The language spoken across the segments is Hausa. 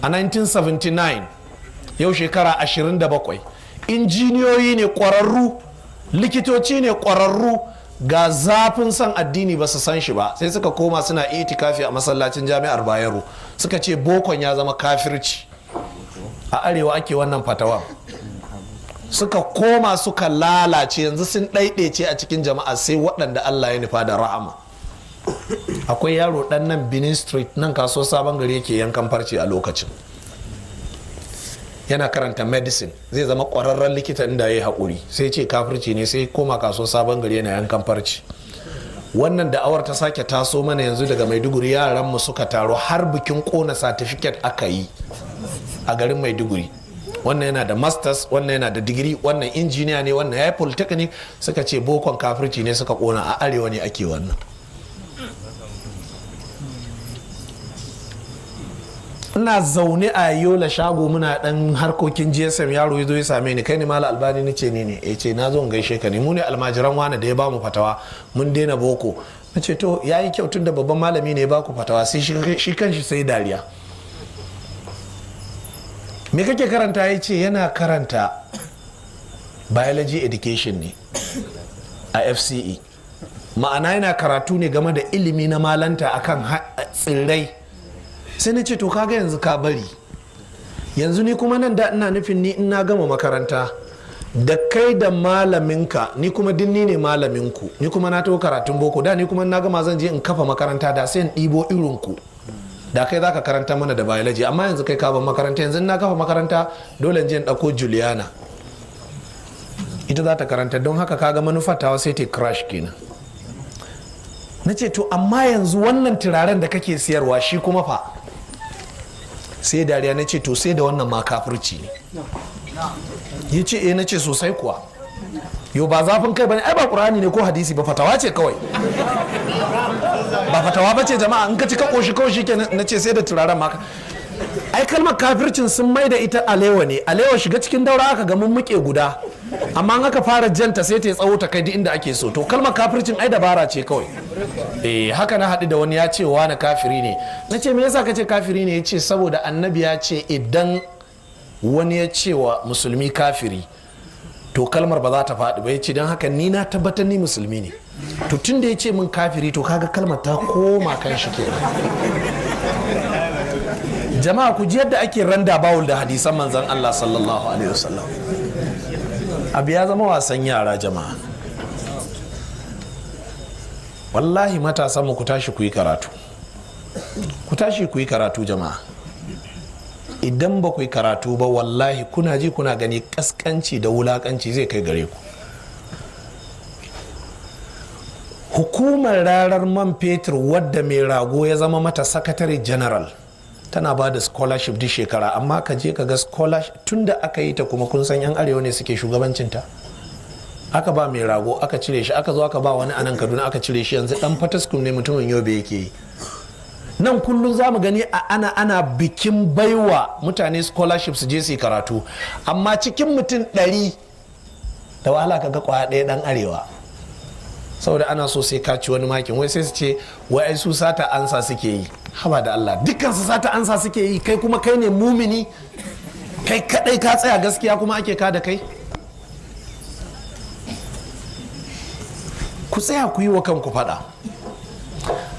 A 1979, yau shekara 27. Injiniyoyi ne ƙwararru, likitoci ne ƙwararru, ga zafin son addini, ba su san shi ba. Sai suka koma suna itikafi a masallacin Jami'ar Bayero, suka ce bokon ya zama kafirci. A arewa ake wannan fatawa. Suka koma suka lalace, yanzu sun ɗaiɗaice a cikin jama'a, sai waɗanda Allah ya nufa da rahama. Akwai yaro ɗan nan Benin Street, nan kasuwar Sabon Gari, yake yankan farce a lokacin. Yana karanta medicine, zai zama ƙwararren likita inda ya yi haƙuri. Sai ce kafirci ne, sai koma kasuwar Sabon Gari yana yankan farce. Wannan da'awar ta sake taso mana yanzu daga Maiduguri. Yaran mu suka taro, har bikin kona certificate aka yi a garin Maiduguri. Wannan yana da masters, wannan yana da digiri, wannan injiniya ne, wannan ya yi polytechnic. Suka ce bokon kafirci ne, suka kona. A arewa ne ake wannan. Ina zaune a Yola, shago, muna dan harkokin GSM. Yaro ya zo ya same ni: "Kai ne Malam Albani?" Ni ce: "Ni ne." Ya ce: "Na zo in gaishe ka ne. Mu ne almajiran wani da ya bamu fatawa mun daina boko." Na ce: "To, ya yi kyau, tun da babban malami ne ya baku fatawa." Sai shi kanshi sai dariya. "Me kake karanta?" Ya ce yana karanta biology education ne a FCE, ma'ana yana karatu ne game da ilimi na malanta akan tsirrai. Sai na ce: "To, kaga yanzu ka bari. Yanzu ni kuma nan da ina nufin ni in na gama makaranta da kai da malaminka, ni kuma dinni ne malaminku, ni kuma na taho karatun boko da ni kuma na gama zan je in kafa makaranta, da sai in ɗibo irinku, da kai zaka karanta mana da biology. Amma yanzu kai ka bar makaranta. Yanzu na kafa makaranta, dole in je in ɗauko Juliana, ita za ta karanta. Don haka kaga manufar tawa sai ta crash kenan." Na ce: "To, amma yanzu wannan turaren da kake siyarwa, shi kuma fa?" Sai dariya. Na ce: "To, sai da wannan ma kafirci ne?" Ya ce: "Eh." Na ce: "Sosai kuwa. Yo, ba zafin kai bane ai, ba Qur'ani ne ko hadisi ba, fatawa ce kawai. Ba fatawa ba ce jama'a, in ka ci ka koshi kawai shikenan." Na ce sai da turaren ma ai kalmar kafircin sun mai da ita alewa ne. Alewa shiga cikin daura aka ga mun muke guda, amma in aka fara janta sai ta tsawo ta kai duk inda ake so. To, kalmar kafircin ai dabara ce kawai. Eh, haka na haɗu da wani, ya ce wani kafiri ne. Na ce: "Me yasa ka ce kafiri ne?" Ya ce saboda Annabi ya ce idan wani ya ce wa musulmi kafiri, to kalmar ba za ta faɗi ba. Ya ce don haka ni na tabbatar ni musulmi ne, to tun da ya ce min kafiri, to kaga kalmar ta koma kan shi kenan. Jama'a, ku ji yadda ake randa bawul da hadisan Manzan Allah sallallahu alaihi wasallam. Abu ya zama wasan yara. Jama'a, wallahi matasan mu, ku tashi ku yi karatu, ku tashi ku yi karatu. Jama'a, idan ba ku yi karatu ba, wallahi kuna ji kuna gani, kaskanci da wulakanci zai kai gare ku. Hukumar rarar man fetur, wadda Mai Rago ya zama mata sakatare general, tana ba da scholarship duk shekara. Amma ka je ka ga scholarship tun da aka yi ta, kuma kun san 'yan arewa ne suke shugabancinta. Aka ba Mai Rago, aka cire shi, aka zo aka ba wani anan Kaduna, aka cire shi. Yanzu dan Fataskum ne, mutumin Yobe yake yi. Nan kullum za mu gani a ana bikin baiwa mutane scholarship su je su yi karatu, amma cikin mutum 100 da wahala ka ga kwaya ɗaya ɗan arewa, saboda ana so sai ka ci wani makin. Wai sai su ce wai ai su sata ansa suke yi. Haba da Allah, dukkan su sata ansa suke yi, kai kuma kai ne mumini, kai kadai ka tsaya gaskiya kuma ake ka da kai. Ku tsaya ku yi wa kanku fada.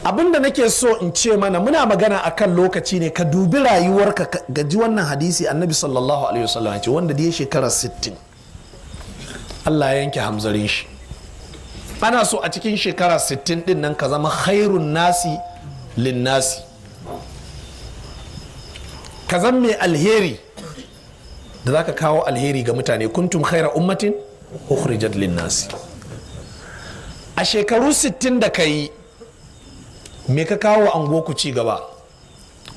Abin da nake so in ce mana, muna magana akan lokaci ne. Ka dubi rayuwarka, ka gaji wannan hadisi. Annabi sallallahu alaihi wasallam ya ce wanda da ya shekara 60, Allah ya yanke hamzarin shi. Ana so a cikin shekara 60 din nan ka zama khairun nasi linnasi, ka zama mai alheri da za ka kawo alheri ga mutane. Kuntum khaira ummatin ukhrijat linnasi. A shekaru 60 da ka yi, me ka kawo ango ku ci gaba?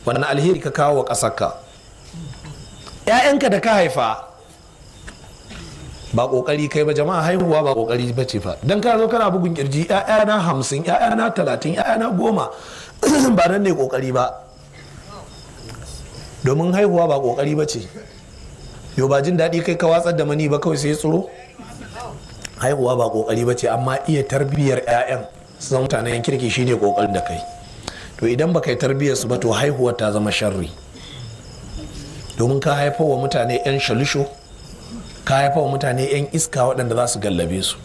Wannan alheri ka kawo wa ƙasarka? 'Ya'yanka da ka haifa, ba kokari kai ba. Jama'a, haihuwa ba kokari ba ce fa. Dan ka zo kana bugun kirji, 'ya'yana 50, 'ya'yana 30, 'ya'yana 10, ba nan ne kokari ba, domin haihuwa ba kokari ba ce. Yau ba jin daɗi kai ka watsar da mani ba kawai sai tsiro. Haihuwa ba kokari ba ce, amma iya tarbiyyar 'ya'yan su zama mutanen kirki shine kokarin da kai. To, idan ba kai tarbiyyar su ba, to haihuwar ta zama sharri. Domin ka haifar wa mutane 'yan shalisho, ka haifar wa mutane 'yan iska waɗanda za su gallabe su.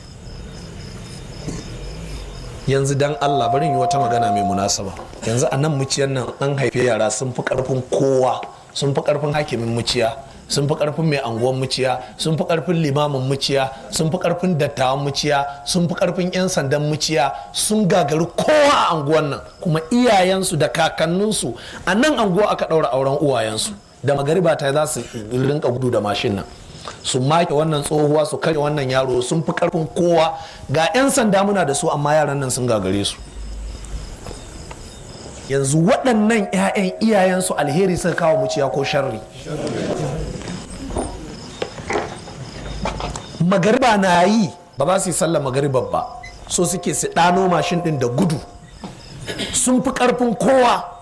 Yanzu dan Allah, bari yi wata magana mai munasaba. Yanzu a nan Muciyan nan an haife yara sun fi karfin kowa, sun fi karfin hakimin Muciya, sun fi karfin mai anguwan Muciya, sun fi karfin limamin Muciya, sun fi karfin dattawan Muciya, sun fi karfin 'yan sandan Muciya, sun gagari kowa a anguwan nan. Kuma iyayensu da kakanninsu a nan anguwa aka ɗaura auren uwayensu. Da magariba ta za su rinka gudu da mashin nan, su make wannan tsohuwa, su kare wannan yaro. Sun fi karfin kowa. Ga 'yan sanda muna da su, amma yaran nan sun gagare su. Yanzu waɗannan 'ya'yan, iyayensu alheri suka kawo Muciya ko sharri? Magariba na yi, ba za su yi sallar magariba ba, so suke su ɗano mashin ɗin da gudu. Sun fi ƙarfin kowa.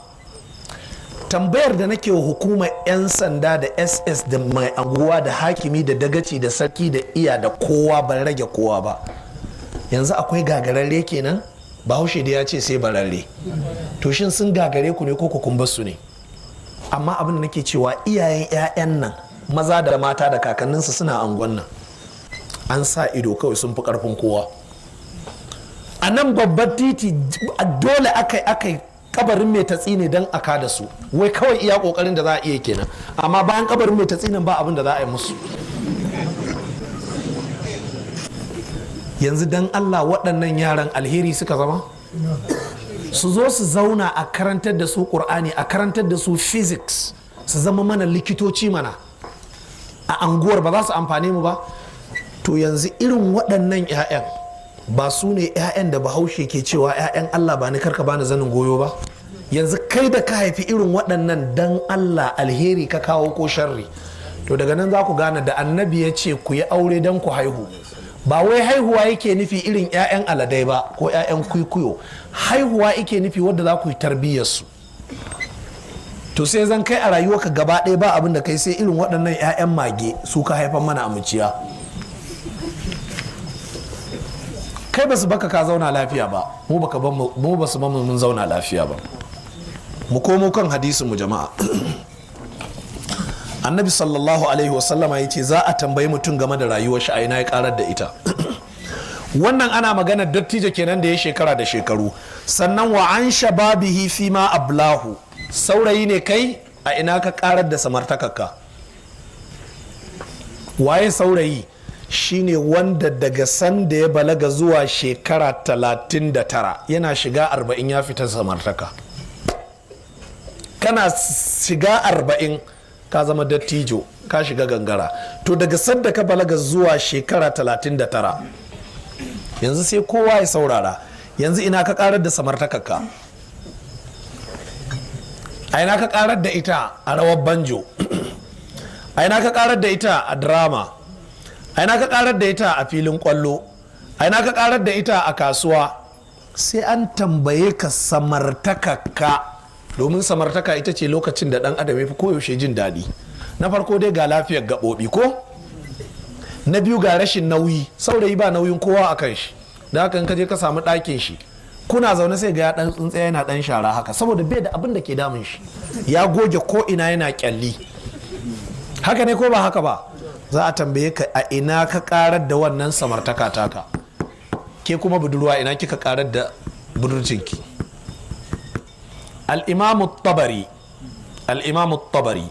Tambayar da nake wa hukumar 'yan sanda da SS da mai anguwa da hakimi da dagaci da sarki da iya da kowa, ban rage kowa ba, yanzu akwai gagararre kenan? Bahaushe da ya ce sai bararre. To shin sun gagare ku ne ko kun bar su ne? Amma abin da nake cewa, iyayen 'ya'yan nan maza da mata da kakanninsu suna angon nan, an sa ido kawai, sun fi karfin kowa. A nan babbar titi dole aka kabarin Mai Tatsi ne don aka da su. Wai kawai iya kokarin da za a iya kenan, amma bayan kabarin Mai Tatsinen ba abin da za a yi musu. Yanzu don Allah, waɗannan yaran alheri suka zama? Su zo su zauna a karantar da su ƙur'ani, a karantar da su physics, su zama mana likitoci mana a anguwar, ba za su amfane mu ba? To yanzu irin waɗannan 'ya'yan ba su ne 'ya'yan da Bahaushe ke cewa 'ya'yan Allah ba ni karka bani zanin goyo ba? Yanzu kai da ka haifi irin waɗannan, dan Allah, alheri ka kawo ko sharri? To daga nan za ku gane da Annabi ya ce ku yi aure don ku haihu, ba wai haihuwa yake nufi irin 'ya'yan aladai ba ko 'ya'yan kwikwiyo. Haihuwa yake nufi wadda za ku yi tarbiyyarsu. To sai zan kai a rayuwarka gaba ɗaya ba abin da kai sai irin waɗannan 'ya'yan mage, su ka haifan mana a Muciya. Kai ba su baka ka zauna lafiya ba, mu baka mu ba su bamu mun zauna lafiya ba. Mu komo kan hadisin mu, jama'a. Annabi sallallahu alaihi wasallama ya ce za a tambayi mutum game da rayuwar shi, a ina ya karar da ita. Wannan ana magana dattijo kenan da ya shekara da shekaru. Sannan wa an shababihi fi ma ablahu. Saurayi ne kai, a ina ka karar da samartakarka? Waye saurayi? Shine wanda daga sanda ya balaga zuwa shekara 39, yana shiga 40 ya fita samartaka. Kana shiga 40 ka zama dattijo, ka shiga gangara. To daga sanda ka balaga zuwa shekara 39, yanzu sai kowa ya saurara, yanzu ina ka karar da samartakarka? A ina ka karar da ita? A rawar banjo. A ina ka karar da ita? A drama. A ina ka karar da ita? A filin kwallo. A ina ka karar da ita? A kasuwa. Sai an tambaye ka samartakarka, domin samartaka ita ce lokacin da dan adam ya fi koyaushe jin daɗi. Na farko dai ga lafiyar gaɓoɓi, ko na biyu ga rashin nauyi. Saurayi ba nauyin kowa a kan shi, da haka in ka je ka samu ɗakin shi kuna zaune, sai ga ya ɗan tsuntsaya yana ɗan shara haka, saboda bai da abin da ke damun shi, ya goge ko ina yana kyalli. Haka ne ko ba haka ba? Za a tambaye ka a ina ka karar da wannan samartaka taka. Ke kuma budurwa, ina kika karar da budurcinki? Al-Imamu Tabari, Al-Imamu Tabari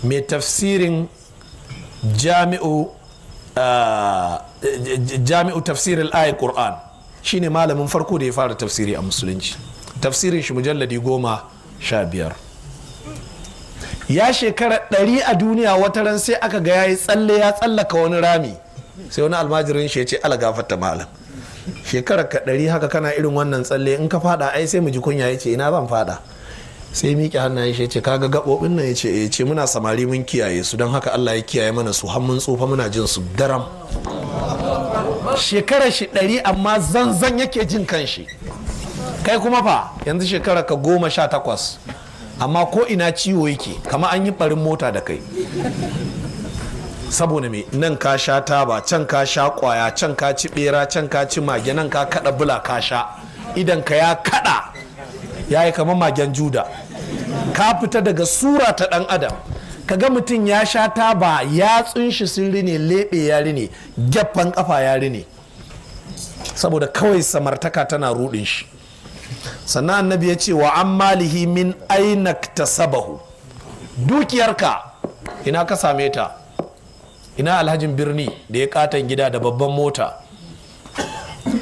mai tafsirin Jami'u Tafsir al Qur'an, shine malamin farko da ya fara tafsiri a musulunci. Tafsirin shi mujalladi 15. Ya shekara 100 a duniya. Wata ran sai aka ga yayi tsalle ya tsallaka wani rami. Sai wani almajirin shi ya ce, "Ala gafarta malam, shekarar ka 100 haka kana irin wannan tsalle, in ka fada ai sai mu ji kunya." Ya ce, "Ina zan fada?" Sai miƙe hannayen shi ya ce, "Kaga gaɓoɓin nan?" Ya ce, "Ya ce muna samari mun kiyaye su, don haka Allah ya kiyaye mana su har mun tsufa muna jin su daram." Shekarar shi 100 amma zanzan yake jin kanshi. Kai kuma fa, yanzu shekarar ka 18 amma ko ina ciwo yake kama an yi barin mota da kai. Saboda me? Nan ka sha taba, can ka sha kwaya, can ka ci bera, can ka ci mage, nan ka kada bula ka sha, idan ka ya kada ya yi kamar magen juda, ka fita daga sura ta dan adam. Kaga mutum ya sha taba, yatsun shi sun rine, leɓe ya rine, gyaffan kafa ya rine, saboda kawai samartaka tana rudin shi. Sannan Annabi ya ce wa an malihi min aina sabahu, dukiyarka ina ka same ta? Ina alhajin birni da ya katon gida da babban mota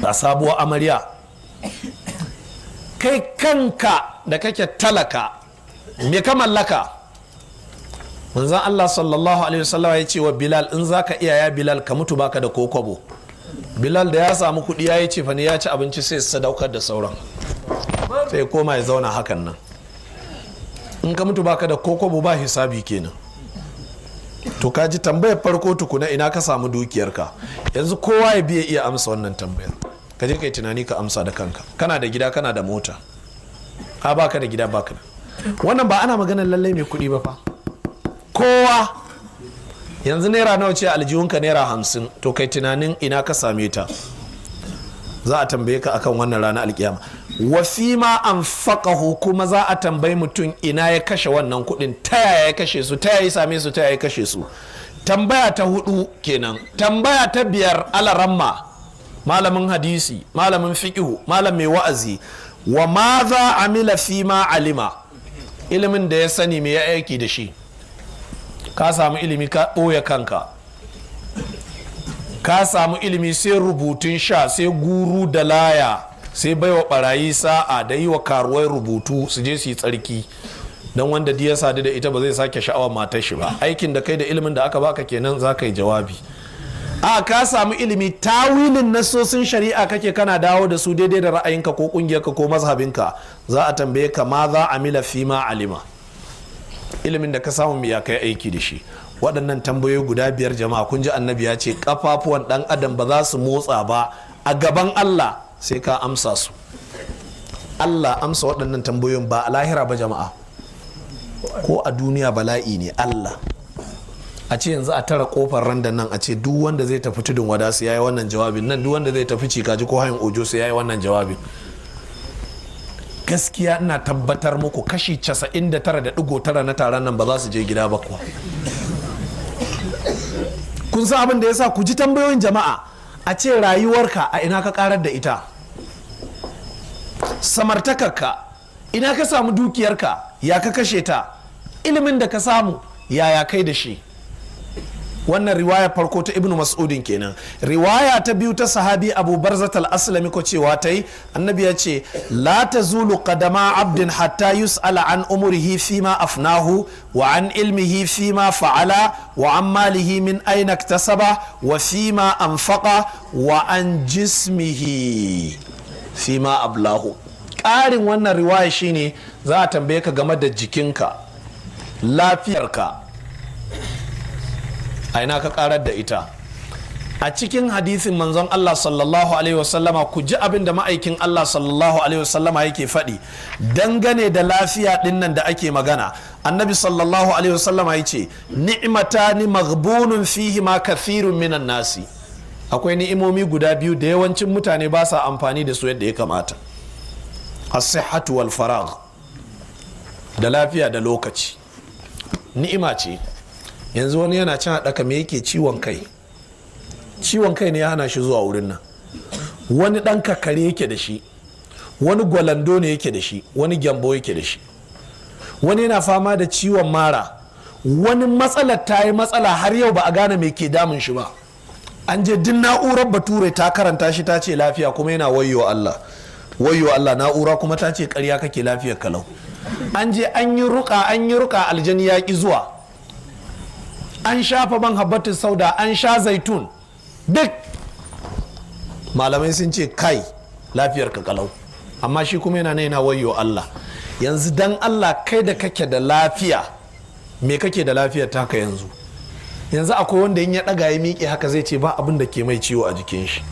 da sabuwar amarya? Kai kanka da kake talaka, me ka mallaka? Manzon Allah sallallahu alaihi wasallam ya ce wa Bilal, "In zaka iya, ya Bilal, ka mutu baka da kokwabo." Bilal da ya samu kuɗi ya yi cefane, ya ci abinci, sai sadaukar da sauran, sai koma ya zauna hakan nan. In ka mutu baka da kokwabo, ba hisabi kenan. To ka ji tambayar farko tukuna, ina ka samu dukiyarka? Yanzu kowa ya biya iya amsa wannan tambayar. Ka je kai tunani, ka amsa da kanka. Kana da gida, kana da mota, ka baka da gida, baka da wannan. Ba ana maganar lallai mai kuɗi ba fa, kowa. Yanzu naira nawa ce aljihunka? Naira 50. To kai tunanin ina ka same ta. Za a tambaye ka akan wannan ranar alkiyama. Wa fima anfaqahu, kuma za a tambayi mutum ina ya kashe wannan kuɗin, ta yaya ya kashe su, ta yaya ya same su, ta yaya ya kashe su. Tambaya ta hudu kenan. Tambaya ta biyar, alaramma, malamin hadisi, malamin fiqhu, malam mai wa'azi: wa madha amila fi ma alima. Ilimin da ya sani, me ya aiki da shi? Ka samu ilimi, ka ɓoye kanka. Ka samu ilimi, sai rubutun sha, sai guru da laya, sai baiwa barayi sa'a, da yi wa karuwai rubutu su je su yi tsarki don wanda ya sadu da ita ba zai sake sha'awar matar shi ba. Aikin da kai da ilimin da aka baka kenan, za ka yi jawabi. A ka samu ilimi, tawilin nasosin shari'a kake, kana dawo da su daidai da ra'ayinka ko kungiyarka ko mazhabinka. Za a tambaye ka ma za amila fi ma alima. Ilimin da ka samu, ya kai aiki da shi? Waɗannan tambayoyi guda biyar, jama'a, kun ji Annabi ya ce kafafuwan ɗan adam ba za su motsa ba a gaban Allah sai ka amsa su. Allah, amsa waɗannan tambayoyin ba a lahira ba, jama'a, ko a duniya bala'i ne. Allah, a ce yanzu a tara kofar randan nan, a ce duk wanda zai tafi Tudun Wada su yayi wannan jawabin nan, duk wanda zai tafi Cikaji ko Hayin Ojo su yayi wannan jawabin, gaskiya ina tabbatar muku kashi 99.9 na taron nan ba za su je gida ba kuwa. Kun san abin da ya sa? Ku ji tambayoyin, jama'a. A ce rayuwarka, a ina ka karar da ita? Samartakarka, ina ka samu dukiyarka? Ya ka kashe ta? Ilimin da ka samu, yaya kai da shi? Wannan riwaya farko ta Ibnu Mas'udin kenan. Riwaya ta biyu ta sahabi Abu Barzat al-Aslami ko cewa ta yi, Annabi ya ce: la tazulu qadama abdin hatta yus'ala an umrihi fima afnahu, wa an ilmihi fima fa'ala, wa an malihi min aina iktasaba, wa fima anfaqa, wa an jismihi fima ablahu. Ƙarin wannan riwaya shine za a tambaye ka game da jikinka, lafiyarka, a ina ka karar da ita? A cikin hadisin manzon Allah sallallahu alaihi wasallama, ku ji abin da ma'aikin Allah sallallahu alaihi wasallama yake faɗi dangane da lafiya ɗinnan da ake magana. Annabi sallallahu alaihi wasallama ya ce: ni'matani maghbunun fihi ma kathirun minan nasi. Akwai ni'imomi guda biyu da yawancin mutane ba sa amfani da su yadda ya kamata: as-sihhatu wal faragh, da lafiya da lokaci. Ni'ima ce. Yanzu wani yana cin haɗaka, me yake? Ciwon kai. Ciwon kai ne ya hana shi zuwa wurin nan. Wani ɗan kakare yake da shi, wani gwalando ne yake da shi, wani gyambo yake da shi, wani yana fama da ciwon mara, wani matsalar ta yi matsala, har yau ba a gane me ke damun shi ba. An je duk na'urar bature ta karanta shi, ta ce lafiya, kuma yana wayyo Allah, wayyo Allah. Na'ura kuma ta ce karya kake, lafiyar kalau. An je an yi ruka, an yi ruka, aljani ya ki zuwa. An shafa man habbatin sauda, an sha zaitun, duk malamai sun ce kai lafiyar ka kalau, amma shi kuma yana yana wayyo Allah. Yanzu dan Allah, kai da kake da lafiya, me kake da lafiyar taka yanzu? Yanzu akwai wanda in ya daga ya miƙe haka, zai ce ba abin da ke mai ciwo a jikin shi.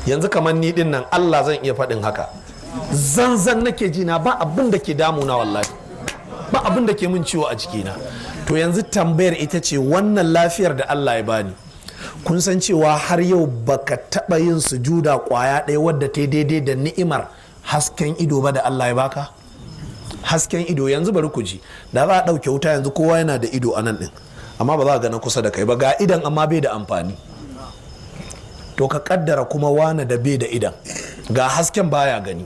Yanzu kamar ni din nan, Allah zan iya faɗin haka, zanzan nake ji na, ba abin da ke damuna, wallahi ba abin da ke min ciwo a jikina. To yanzu tambayar ita ce, wannan lafiyar da Allah ya bani, kun san cewa har yau baka taɓa yin sujuda kwaya ɗaya wadda ta daidai da ni'imar hasken ido ba da Allah ya baka? Hasken ido. Yanzu bari ku ji, da za a ɗauke wuta yanzu, kowa yana da ido a nan ɗin, amma ba za a ga na kusa da kai ba. Ga idan, amma bai da amfani. To ka kaddara kuma wane da bai da idan, ga hasken baya gani.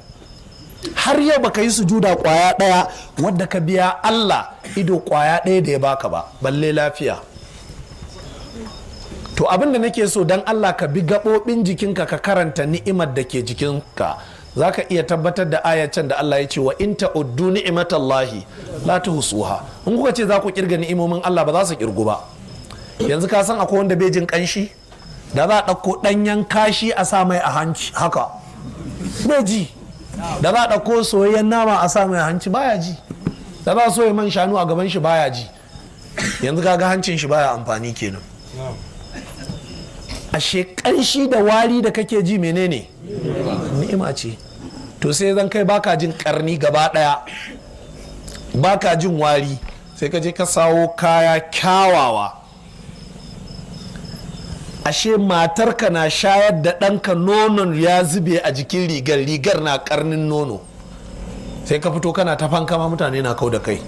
Har yau baka yi sujuda kwaya ɗaya wadda ka biya Allah ido kwaya ɗaya da ya baka ba, balle lafiya. To abin da nake so, don Allah ka bi gaɓoɓin jikinka, ka karanta ni'imar da ke jikinka, za ka iya tabbatar da ayacen da Allah ya ce: "Wa in ta'uddu ni'matallahi la tuhsuha." In kuka ce za ku kirga ni'imomin Allah, ba za su kirgu ba. Yanzu ka san akwai wanda bai jin kanshi? Da za a ɗauko ɗanyen kashi a sa mai a hanci haka, bai ji. Da za a ɗauko soyayyen nama a sa mai a hanci, baya ji. Da za a soya man shanu a gaban shi, baya ji. Yanzu kaga hancin shi baya amfani kenan. Ashe kanshi da wari da kake ji menene? Ni'ima ce. To sai zan kai baka jin karni gaba daya, baka jin wari, sai ka je ka sawo kaya kyawawa. Ashe matarka na shayar da ɗanka, nonon ya zube a jikin rigar, rigar na karnin nono. Sai ka fito kana ta fankama, mutane na kau da kai,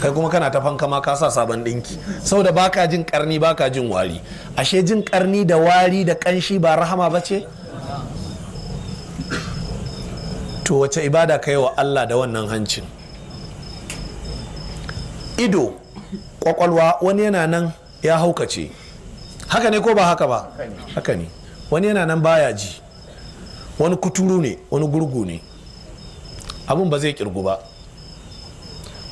kai kuma kana ta fankama ka sa sabon ɗinki, saboda baka jin karni, baka jin wari. Ashe jin karni da wari da kanshi ba rahama ba ce? To wace ibada ka yi wa Allah da wannan hancin? Ido, kwakwalwa. Wani yana nan ya haukace. Haka ne ko ba haka ba? Haka ne. Wani yana nan baya ji, wani kuturu ne, wani gurgu ne. Abun ba zai kirgu ba.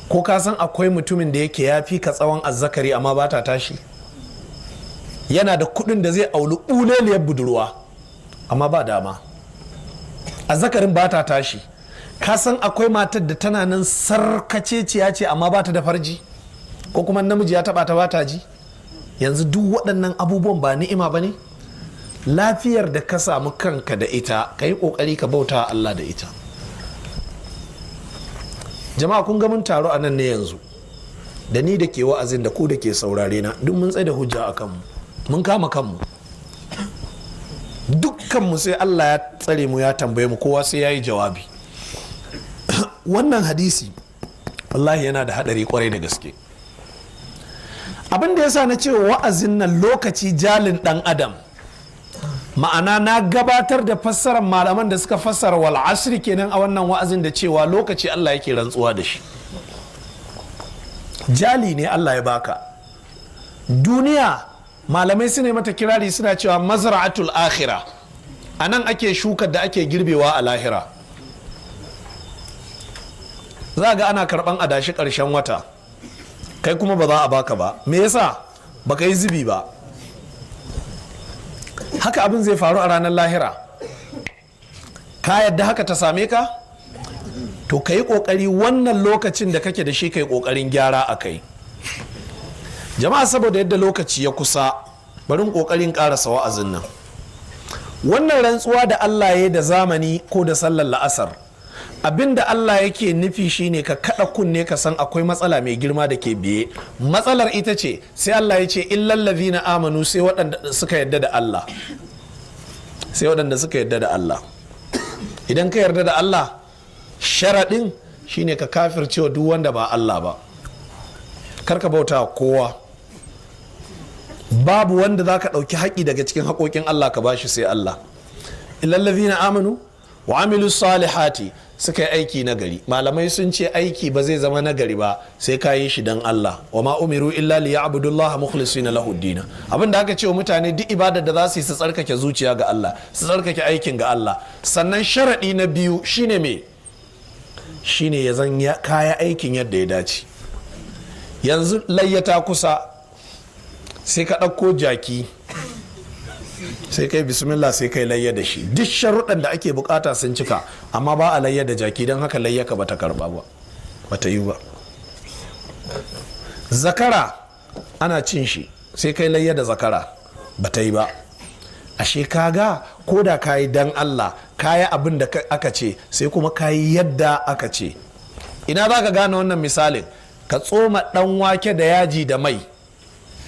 Ko ka san akwai mutumin da yake ya fi ka tsawon azzakari amma ba ta tashi? Yana da kudin da zai auli buleliyar budurwa, amma ba dama, azzakarin ba ta tashi. Ka san akwai matar da tana nan sarkaceciya ce amma ba ta da farji, ko kuma namiji ya taba ta ba ta ji? Yanzu duk waɗannan abubuwan ba ni'ima ba ne? Lafiyar da ka samu kanka da ita, ka yi ƙoƙari ka bauta Allah da ita. Jama'a, kun ga mun taru a nan ne yanzu, da ni da ke wa'azin da ku da ke saurare na, duk mun tsaye da hujja a kanmu, mun kama kanmu. Dukkanmu sai Allah ya tsare mu, ya tambaye mu, kowa sai ya yi jawabi. Wannan hadisi wallahi yana da hadari kwarai da gaske. Abin da yasa na ce wa'azin nan "Lokaci jalin dan adam", ma'ana na gabatar da fassarar malaman da suka fassara "wal asri" kenan a wannan wa'azin da cewa lokaci Allah yake rantsuwa da shi. Jali ne Allah ya baka. Duniya, malamai su ne mata kirari, suna cewa mazra'atul akhira. A nan ake shukar da ake girbewa a lahira. Za ga ana karban adashi karshen wata, kai kuma ba za a baka ba. Me yasa? Baka yi zubi ba. Haka abin zai faru a ranar lahira. Ka yadda haka ta same ka? To ka yi kokari wannan lokacin da kake da shi, ka yi kokarin gyara a kai. Jama'a, saboda yadda lokaci ya kusa, barin kokarin karasa wa'azin nan. Wannan rantsuwa da Allah ya da zamani ko da sallar la'asar, abinda Allah yake nufi shine ka kada kunne, ka san akwai matsala mai girma da ke biye. Matsalar ita ce, sai Allah ya ce: "Illal na amanu", sai waɗanda suka yarda da Allah, sai waɗanda suka yarda da Allah. Idan ka yarda da Allah, sharaɗin shine ka kafircewa duk wanda ba Allah ba. Karka bauta kowa. Babu wanda za ka ɗauki haƙƙi daga cikin haƙoƙin Allah ka bashi sai Allah. "Illal na amanu wa amilu salihati", suka yi aiki nagari. Malamai sun ce aiki ba zai zama nagari ba sai ka yi shi don Allah. "Wa ma umiru illa liya'budullaha mukhlisina lahu dina". Abin da aka ce wa mutane, duk ibadar da za su yi, su tsarkake zuciya ga Allah, su tsarkake aikin ga Allah. Sannan sharaɗi na biyu shine me? Shine ya zan kaya aikin yadda ya dace. Yanzu layyata kusa, sai ka ɗauko jaki, sai kai bismillah, sai kai layya da shi. Duk sharuɗan da ake bukata sun cika, amma ba a layya da jaki, don haka layyaka bata karba ba, bata yi ba. Zakara ana cin shi, sai kai layya da zakara, bata yi ba. Ashe kaga ko da kayi dan Allah, kayi abin da aka ce, sai kuma kayi yadda aka ce. Ina za ka gane wannan misalin? Ka tsoma ɗan wake da yaji da mai,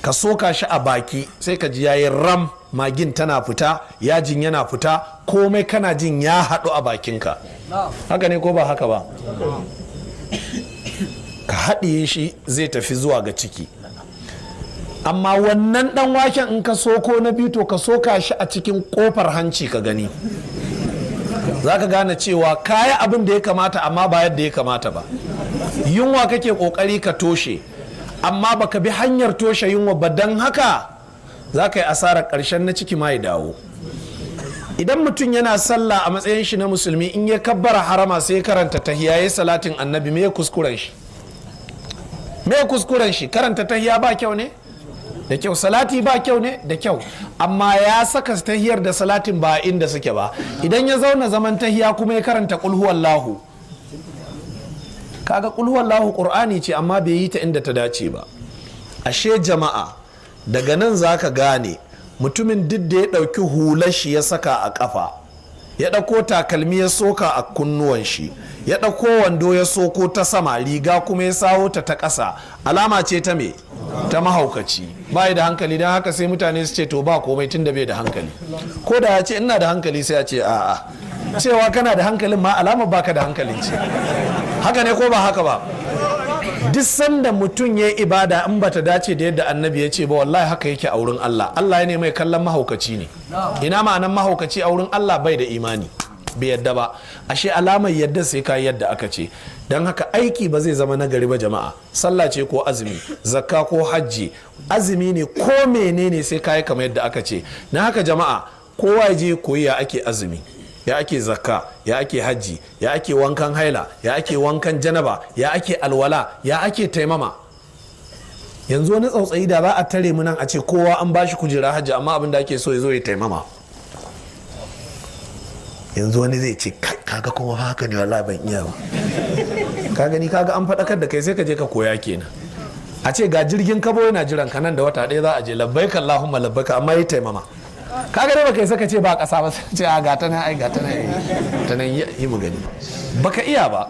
ka soka shi a baki, sai ka ji yayi ram, magin tana fita, yajin yana fita, komai kana jin ya haɗu a bakinka. Haka ne ko ba haka ba? Haɗiye shi zai tafi zuwa ga ciki. Amma wannan ɗan waken, in ka soko na biyu, to ka soka shi a cikin ƙofar hanci ka gani, za ka gane cewa kaya abin da ya kamata amma ba yadda ya kamata ba. Yunwa kake kokari ka toshe, amma baka bi hanyar toshe yunwa ba. Don haka za ka yi asarar ƙarshen na ciki ma ya dawo. Idan mutum yana sallah a matsayin shi na Musulmi, in ya kabbara harama sai karanta tahiya, ya salatin Annabi, me kuskuren shi? Me kuskuren shi? Karanta tahiya ba kyau ne? Da kyau. Salati ba kyau ne? Da kyau. Amma ya saka tahiyar da salatin ba inda suke ba. Idan ya zauna zaman tahiya kuma ya karanta Kulhuwallahu, kaga Kulhuwallahu Qur'ani ce, amma bai yi ta inda ta dace ba. Ashe jama'a, daga nan zaka gane mutumin duk da ya ɗauki hular shi ya saka a ƙafa, ya ɗauko takalmi ya soka a kunnuwan shi, ya ɗauko wando ya soko ta sama, riga kuma ya sawo ta ta ƙasa, alama ce ta me? Ta mahaukaci, bai da hankali. Don haka sai mutane su ce, "To, ba komai, tun da bai da hankali." Ko da ya ce, "Ina da hankali," sai ya ce, "A'a, cewa kana da hankalin ma alama baka da hankalin ce." Haka ne ko ba haka ba? Duk sanda mutum ya ibada in bata dace da yadda Annabi ya ce ba, wallahi haka yake a wurin Allah. Allah ya ne mai kallon mahaukaci ne. Ina ma'anan mahaukaci a wurin Allah? Bai da imani, bai yadda ba. Ashe alamar yadda sai ka yadda aka ce. Don haka aiki ba zai zama nagari ba jama'a. Sallah ce ko azumi, zakka ko hajji, azumi ne ko menene, sai ka yi kamar yadda aka ce. Na haka jama'a, kowa ya je koyi ya ake azumi, ya ake zakka, ya ake hajji, ya ake wankan haila, ya ake wankan janaba, ya ake alwala, ya ake taimama. Yanzu wani tsautsayi da za a tare mu nan a ce kowa an bashi kujera hajji, amma abin da ake so ya zo ya taimama. Yanzu wani zai ce, "Kaga kuma haka ne, wallahi ban iya ba." Ka gani, kaga an faɗakar da kai, sai ka je ka koya kenan. A ce ga jirgin kabo yana jiran ka, nan da wata 1 za a je, "Labbaika Allahumma labbaika," amma yi taimama. Kaga dai baka yi saka ce ba ƙasa ba, sai ce, "A, ga ta nan, ai ga ta nan, ta nan, yi mu gani." Baka iya ba.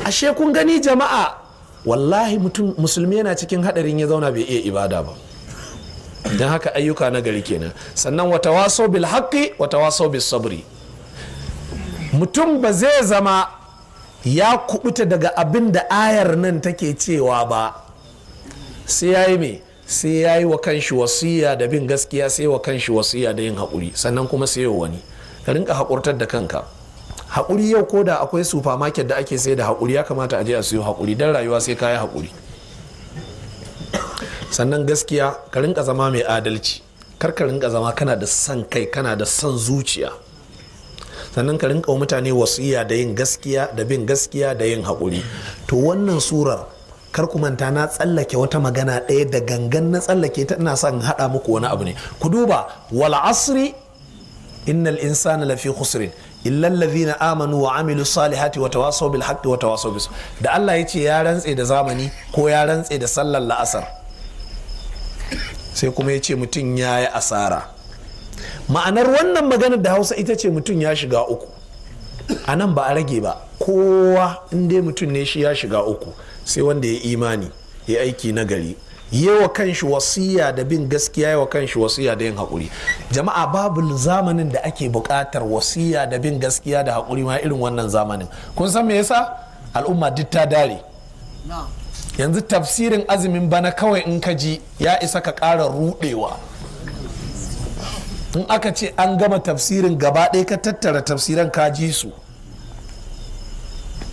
Ashe kun gani jama'a, wallahi mutum Musulmi yana cikin hadarin ya zauna bai iya ibada ba. Don haka ayyuka na gari kenan. Sannan وتواصوا بالحق وتواصوا بالصبر. Mutum ba zai zama ya kubuta daga abin da ayar nan take cewa ba sai ya yi me? Sai ya yi wa kanshi wasiya da bin gaskiya, sai wa kanshi wasiya da yin haƙuri, sannan kuma sai wa wani. Ka rinka haƙurtar da kanka. Haƙuri, yau ko da akwai supermarket da ake sai da haƙuri, ya kamata a je a siyo haƙuri, don rayuwa sai ka yi haƙuri. Sannan gaskiya, ka rinka zama mai adalci, kar ka rinka zama kana da son kai, kana da son zuciya. Sannan ka rinka mutane wasiya da yin gaskiya, da bin gaskiya, da yin haƙuri. To, wannan surar, kar ku manta na tsallake wata magana ɗaya da gangan. Na tsallake ta, ina son haɗa muku wani abu ne. Ku duba: والعصر إن الإنسان لفي خسر إلا الذين آمنوا وعملوا الصالحات وتواصوا بالحق وتواصوا bis. Da Allah ya ce ya rantse da zamani ko ya rantse da sallar la'asar, sai kuma ya ce mutum ya yi asara. Ma'anar wannan maganar da Hausa ita ce mutum ya shiga uku. A nan ba a rage ba, kowa in dai mutum ne shi ya shiga uku, sai wanda ya imani, ya aiki na gari, wa kanshi wasiya da bin gaskiya, wa kanshi wasiya da yin haƙuri. Jama'a, babu zamanin da ake buƙatar wasiya da bin gaskiya da haƙuri ma irin wannan zamanin. Kun san me yasa? Al'umma duk ta dare. Yanzu tafsirin azumin bana kawai in ka ji ya isa ka ƙara ruɗewa. In aka ce an gama tafsirin gaba ɗaya, ka tattara tafsiran ka ji su,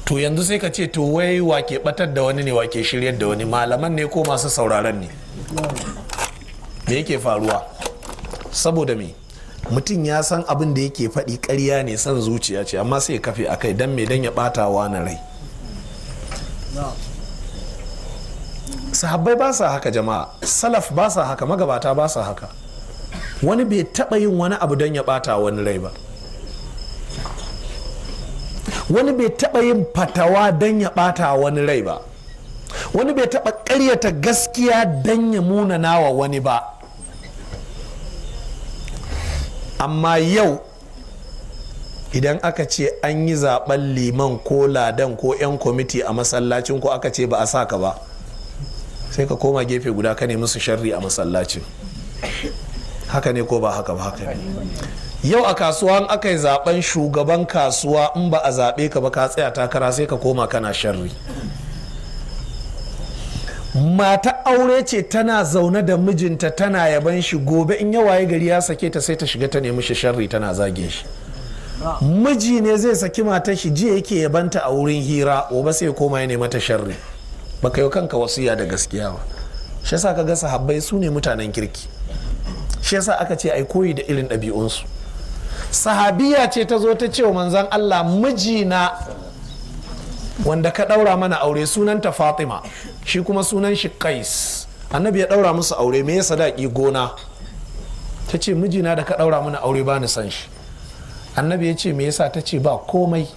to yanzu sai ka ce, "To, wai wake batar da wani ne, wake shiryar da wani? Malaman ne ko masu sauraron ne? Me yake faruwa?" Saboda me? Mutum ya san abin da yake faɗi ƙarya ne, son zuciya ce, amma sai ya kafe a kai. Don me? Don ya ɓata wa na rai. Sahabbai ba sa haka jama'a, salaf ba sa haka, magabata ba sa haka. Wani bai taɓa yin wani abu don ya ɓata wani rai ba. Wani bai taɓa yin fatawa don ya ɓata wani rai ba. Wani bai taɓa ƙaryata gaskiya don ya munana wa wani ba. Amma yau idan aka ce an yi zaben liman ko ladan ko 'yan kwamiti a masallacin ko aka ce ba a sa ka ba, sai ka koma gefe guda ka nemi su sharri a masallacin. Haka ne ko ba haka ba? Haka ne. Yau a kasuwa in aka yi zaben shugaban kasuwa, in ba a zaɓe ka ba, ka tsaya takara, sai ka koma kana sharri. Mata aure ce, tana zaune da mijinta, tana yaban shi. Gobe in ya waye gari ya sake ta, sai ta shiga ta nemi shi sharri, tana zage shi. Miji ne zai saki matar shi, jiya yake yabanta a wurin hira, gobe sai ya koma ya nemi ta sharri. Baka yi kanka wasiya da gaskiya ba. Shi yasa ka ga sahabbai su ne mutanen kirki. Shi yasa aka ce ai koyi da irin ɗabi'unsu. Sahabiya ce ta zo ta ce wa Manzan Allah, "Mijina wanda ka ɗaura mana aure," sunanta Fatima, shi kuma sunan shi Qais, Annabi ya ɗaura musu aure. Me ya sadaki? Gona. Ta ce, "Mijina da ka ɗaura mana aure, ba ni san shi." Annabi ya ce, "Me yasa?" Ta ce, "Ba komai,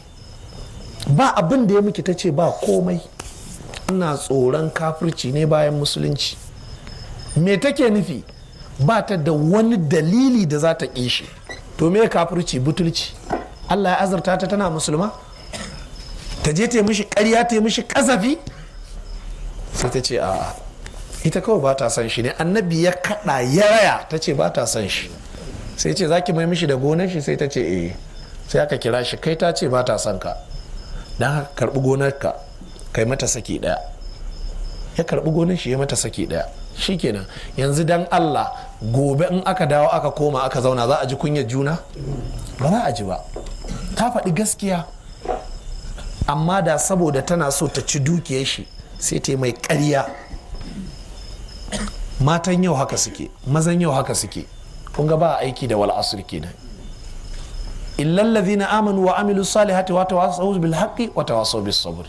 ba abin da ya miki." Ta ce, "Ba komai, ina tsoron kafirci ne bayan Musulunci." Me take nufi? Ba ta da wani dalili da za ta ƙi shi. To me kafirci? Butulci. Allah ya azurta ta tana musulma, ta je ta yi mishi ƙarya, ta yi mishi ƙazafi. Sai ta ce a'a, ita kawai ba ta son shi ne. Annabi ya kaɗa ya raya, ta ce ba ta son shi. Sai ce, "Za ki mai mishi da gonar shi?" Sai ta ce eh. Sai aka kira shi, "Kai, ta ce ba ta son ka, don haka karɓi gonar ka, kai mata saki ɗaya." Ya karɓi gonar shi, ya mata saki ɗaya, shikenan. Yanzu dan Allah, gobe in aka dawo aka koma aka zauna, za a ji kunyar juna? Ba za a ji ba. Ta faɗi gaskiya. Amma da saboda tana so ta ci dukiyar shi, sai ta yi mai ƙarya. Matan yau haka suke, mazan yau haka suke. Kun ga ba aiki da wal asr kenan. Illal ladhina amanu wa amilu salihati wa tawasaw bil haqqi wa tawasaw bis sabr.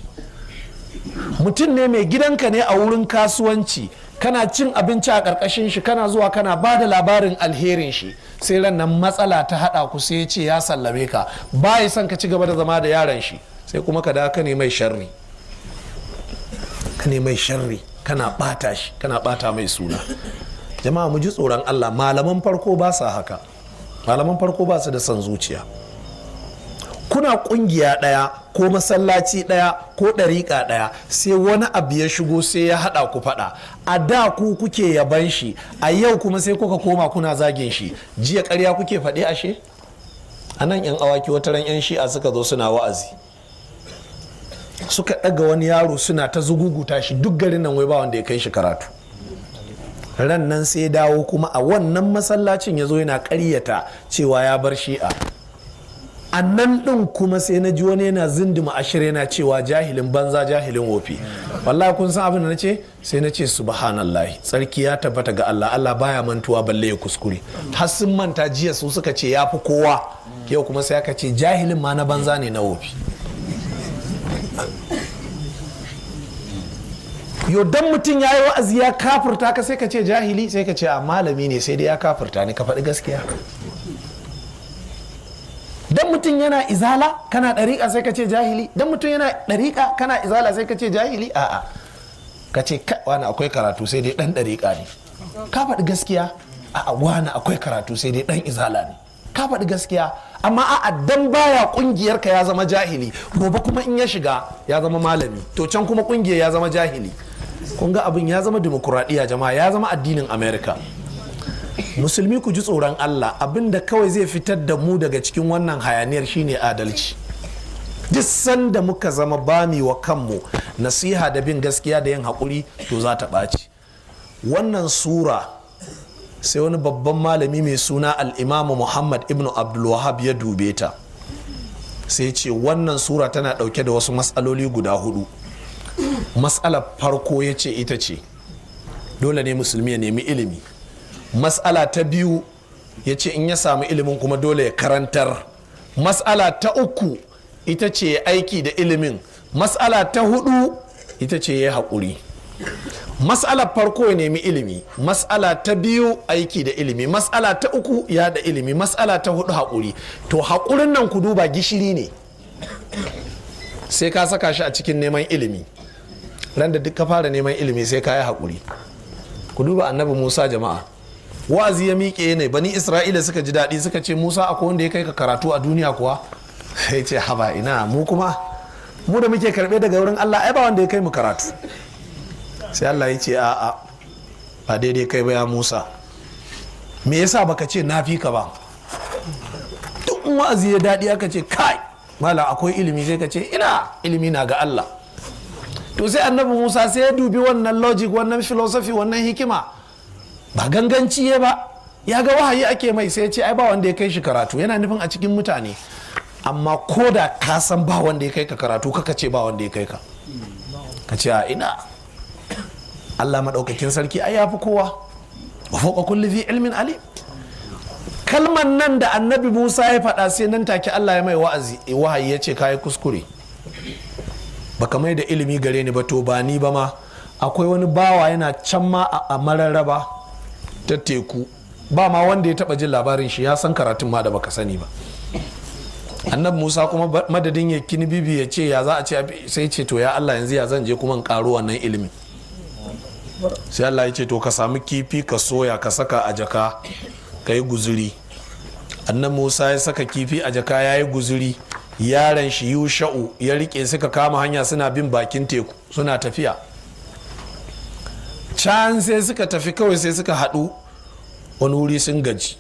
Mutum ne mai gidanka ne a wurin kasuwanci, kana cin abinci a ƙarƙashin shi, kana zuwa kana ba da labarin alherin shi. Sai ran nan matsala ta haɗa ku, sai ya ce ya sallame ka, ba ya son ka ci gaba da zama da yaran shi. Sai kuma ka da ka ne mai sharri, ka ne mai sharri, kana ɓata shi, kana ɓata mai suna. Jama'a, mu ji tsoron Allah. Malaman farko ba sa haka. Malaman farko ba su da son zuciya. Kuna kungiya ɗaya ko masallaci ɗaya ko ɗariƙa ɗaya, sai wani abu ya shigo, sai ya haɗa ku faɗa. A da ku kuke yaban shi, a yau kuma sai kuka koma kuna zagin shi. Jiya ƙarya kuke faɗi ashe. A nan 'Yan Awaki, wata ran 'yan Shi'a suka zo suna wa'azi, suka ɗaga wani yaro suna ta zuguguta shi, duk garin nan wai ba wanda ya kai shi karatu. Ran nan sai dawo kuma a wannan masallacin, ya zo yana ƙaryata cewa ya bar Shi'a. A nan ɗin kuma sai na ji wani yana zinduma ashir, yana cewa jahilin banza, jahilin wofi. Wallahi kun san abin da na ce? Sai na ce, "Subhanallahi, tsarki ya tabbata ga Allah. Allah baya mantuwa balle ya kuskure." Har sun manta jiya su suka ce ya fi kowa, yau kuma sai aka ce jahilin ma na banza ne, na wofi. Yo, dan mutum ya yi wa'azi ya kafurta ka, sai ka ce jahili? Sai ka ce a malami ne, sai dai ya kafurta ne. Ka faɗi gaskiya. Dan mutum yana Izala, kana ɗariƙa, sai ka ce jahili? Dan mutum yana ɗariƙa, kana Izala, sai ka ce jahili? A'a, ka ce, "Wani akwai karatu, sai dai ɗan ɗariƙa ne." Ka faɗi gaskiya. A'a, "Wani akwai karatu, sai dai ɗan Izala ne." Ka faɗi gaskiya. Amma a'a, dan baya ƙungiyar ka ya zama jahili, gobe kuma in ya shiga ya zama malami, to can kuma ƙungiyar ya zama jahili. Kun ga abin ya zama dimokuraɗiyya jama'a, ya zama addinin America. Musulmi, ku ji tsoron Allah. Abin da kawai zai fitar da mu daga cikin wannan hayaniyar shine adalci. Duk sanda muka zama bami wa kanmu nasiha da bin gaskiya da yin haƙuri, to za ta ɓaci. Wannan sura, sai wani babban malami mai suna Al'imamu Muhammad ibn Abdulwahab ya dube ta, sai ce wannan sura tana ɗauke da wasu matsaloli guda hudu. Matsalar farko, ya ce, ita ce dole ne musulmi ya nemi ilimi. Matsala ta biyu, ya ce in ya samu ilimin kuma dole ya karantar. Matsala ta uku ita ce aiki da ilimin. Matsala ta hudu ita ce ya haƙuri. Matsalar farko, ya nemi ilimi. Matsala ta biyu, aiki da ilimi. Matsala ta uku, ya da ilimi. Matsala ta hudu, haƙuri. To haƙurin nan, ku duba, gishiri ne, sai ka saka shi a cikin neman ilimi. Ran da duk ka fara neman ilimi, sai ka yi haƙuri. Ku duba Annabi Musa jama'a. Wa'azi ya miƙe ne, Bani Isra'ila suka ji daɗi, suka ce, "Musa, akwai wanda ya kai ka karatu a duniya kuwa?" Sai ce, "Haba, ina, mu kuma, mu da muke karɓe daga wurin Allah, ai ba wanda ya kai mu karatu." Sai Allah ya ce, "A'a, ba daidai kai ba ya Musa. Me yasa baka ce na fi ka ba?" Duk wa'azi ya daɗi, aka ce, "Kai malam, akwai ilimi," sai ka ce, "Ina, ilimi na ga Allah." To sai Annabi Musa sai ya dubi wannan logic, wannan philosophy, wannan hikima. Ba ganganci ya ba, ya ga wahayi ake mai. Sai ya ce ai ba wanda ya kai shi karatu, yana nufin a cikin mutane. Amma ko da ka san ba wanda ya kai ka karatu, kaka ce ba wanda ya kai ka. Ka ce a ina, Allah maɗaukakin sarki ai ya fi kowa. Wa fawqa kulli dhi ilmin alim. Kalman nan da Annabi Musa ya faɗa, sai nan take Allah ya mai wa'azi, wahayi, ya ce kayi kuskure, baka mai da ilimi gare ni ba. To ba ni ba ma, akwai wani bawa yana can ma a mararraba ta teku, ba ma wanda ya taba jin labarin shi, ya san karatun ma da baka sani ba. Annabi Musa kuma, madadin ya kini bibi ya ce ya za a ce, sai ce to ya Allah, yanzu ya zan je kuma in karo wannan ilimin? Sai Allah ya ce to ka sami kifi ka soya, ka saka a jaka, ka yi guzuri. Annabi Musa ya saka kifi a jaka, ya yi guzuri. Yaron shi Yusha'u ya rike, suka kama hanya suna bin bakin teku, suna tafiya. Can sai suka tafi kawai, sai suka haɗu wani wuri, sun gaji,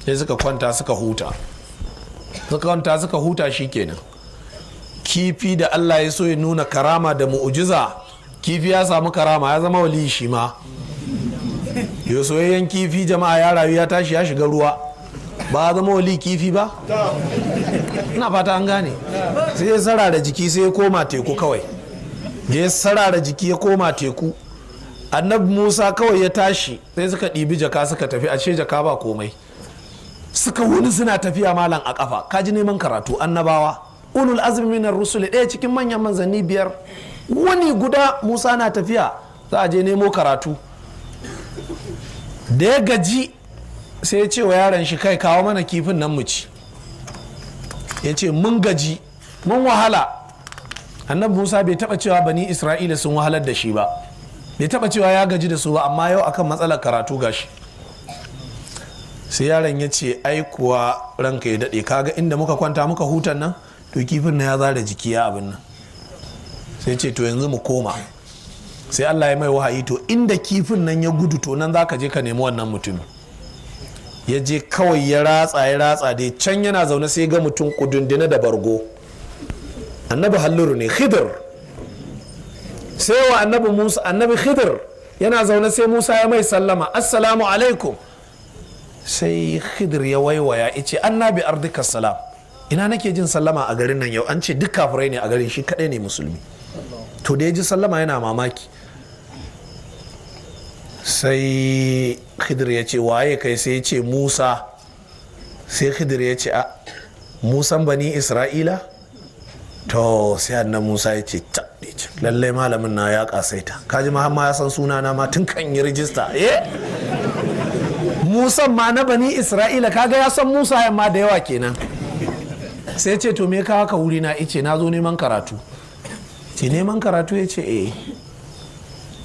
sai suka kwanta suka huta. Suka kwanta suka huta, shikenan. Kifi da Allah ya so ya nuna karama da mu'ujiza, kifi ya samu karama, ya zama wali shi ma. Yo, soyayyen kifi jama'a, ya rayu, ya tashi, ya shiga ruwa, ba zama wali kifi ba? Ina fata an gane. Sai ya sarara jiki, sai ya koma teku kawai. Ya sarara jiki ya koma teku. Annabi Musa kawai ya tashi, sai suka ɗibi jaka suka tafi. A ce jaka ba komai. Suka wuni suna tafiya malam a kafa. Kaji neman karatu annabawa, ulul azmi minar rusuli, ɗaya cikin manyan manzanni biyar. Wani guda Musa na tafiya, za a je nemo karatu. Da ya gaji, sai ya ce wa yaron shi, "Kai, kawo mana kifin nan mu ci." Ya ce mun gaji, mun wahala. Annabi Musa bai taba cewa Bani Isra'ila sun wahalar da shi ba, bai taba cewa ya gaji da su ba, amma yau akan matsalar karatu gashi. Sai yaron ya ce, "Ai kuwa ranka ya daɗe, kaga inda muka kwanta muka hutan nan, to kifin na ya zara jiki ya abin nan." Sai ce to yanzu mu koma. Sai Allah ya mai wahayi, to inda kifin nan ya gudu, to nan zaka je ka nemi wannan mutumin. Ya je kawai, ya ratsa, ya ratsa dai, can yana zaune sai ga mutum kudundune da bargo. Annabi Halluru ne, Khidir. Sai wa Annabi Musa, Annabi Khidir yana zaune, sai Musa ya mai sallama, "Assalamu alaikum." Sai Khidir ya waiwaya, ya ce, "Annabi ardika salam, ina nake jin sallama a garin nan yau?" An ce duk kafirai ne a garin, shi kadai ne musulmi. To da ya ji sallama yana mamaki. Sai Khidir ya ce, "Waye kai?" Sai ya ce, "Musa." Sai Khidir ya ce, "A Musan Bani Isra'ila?" To sai Annan Musa ya ce, "Lallai malamin na ya kasaita, kaji ma ya san suna na ma tun kan yi rijista. Eh, Musan ma na Bani Isra'ila, kaga ya san Musa yamma da yawa kenan." Sai ce, "To me ka haka wuri na?" Ice, "Na zo neman karatu." Ce, "Neman karatu?" Ya ce, "Eh."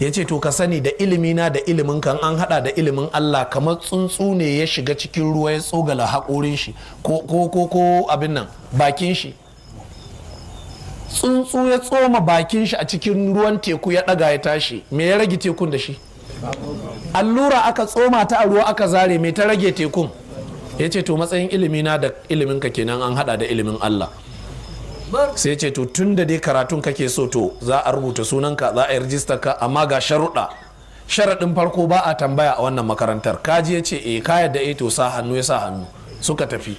Ya ce, "To ka sani, da ilimi na da ilimin kan an hada da ilimin Allah, kamar tsuntsu ne ya shiga cikin ruwa, ya tsogala haƙorin shi ko abin nan bakin shi. Tsuntsu ya tsoma bakin shi a cikin ruwan teku, ya ɗaga ya tashi, me ya rage tekun da shi? Allura aka tsoma ta a ruwa aka zare, me ta rage tekun?" Ya ce, "To matsayin ilimi na da ilimin ka kenan an hada da ilimin Allah." Sai ce, "To tun da dai karatun kake so, to za a rubuta sunanka, za a yi rijistar ka, amma ga sharuɗa. Sharaɗin farko, ba a tambaya a wannan makarantar. Kaji?" Ya ce, "Eh." "Ka yadda?" "Eh." "To sa hannu." Ya sa hannu, suka tafi.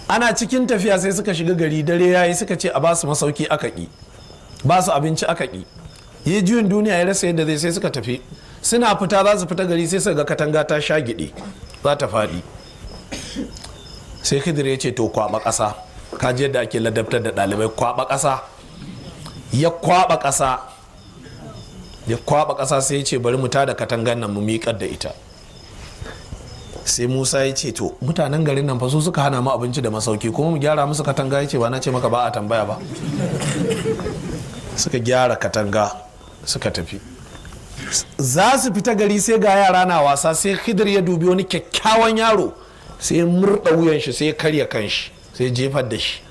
Ana cikin tafiya sai suka shiga gari. Dare yayi, suka ce a ba su masauki, aka ƙi. Ba su abinci, aka ƙi. Yi juyin duniya, ya rasa yadda zai. Sai suka tafi. Suna fita, za su fita gari, sai suka ga katanga ta sha gide, za ta faɗi. Sai Khidir ya ce, "To kwaba ƙasa." Kaji yadda ake ladabtar da ɗalibai. "Kwaba ƙasa." Ya kwaba ƙasa, ya kwaba ƙasa. Sai ya ce, "Bari mu tada katangan nan, mu miƙar da ita." Sai Musa ya ce, "To mutanen garin nan fa su suka hana mu abinci da masauki, kuma mu gyara musu katanga?" Ya ce, "Ba na ce maka ba a tambaya ba?" Suka gyara katanga, suka tafi. Za su fita gari, sai ga yara na wasa. Sai Khidir ya dubi wani kyakkyawan yaro, sai ya murda wuyan shi, sai ya karya kanshi, sai jefar da shi.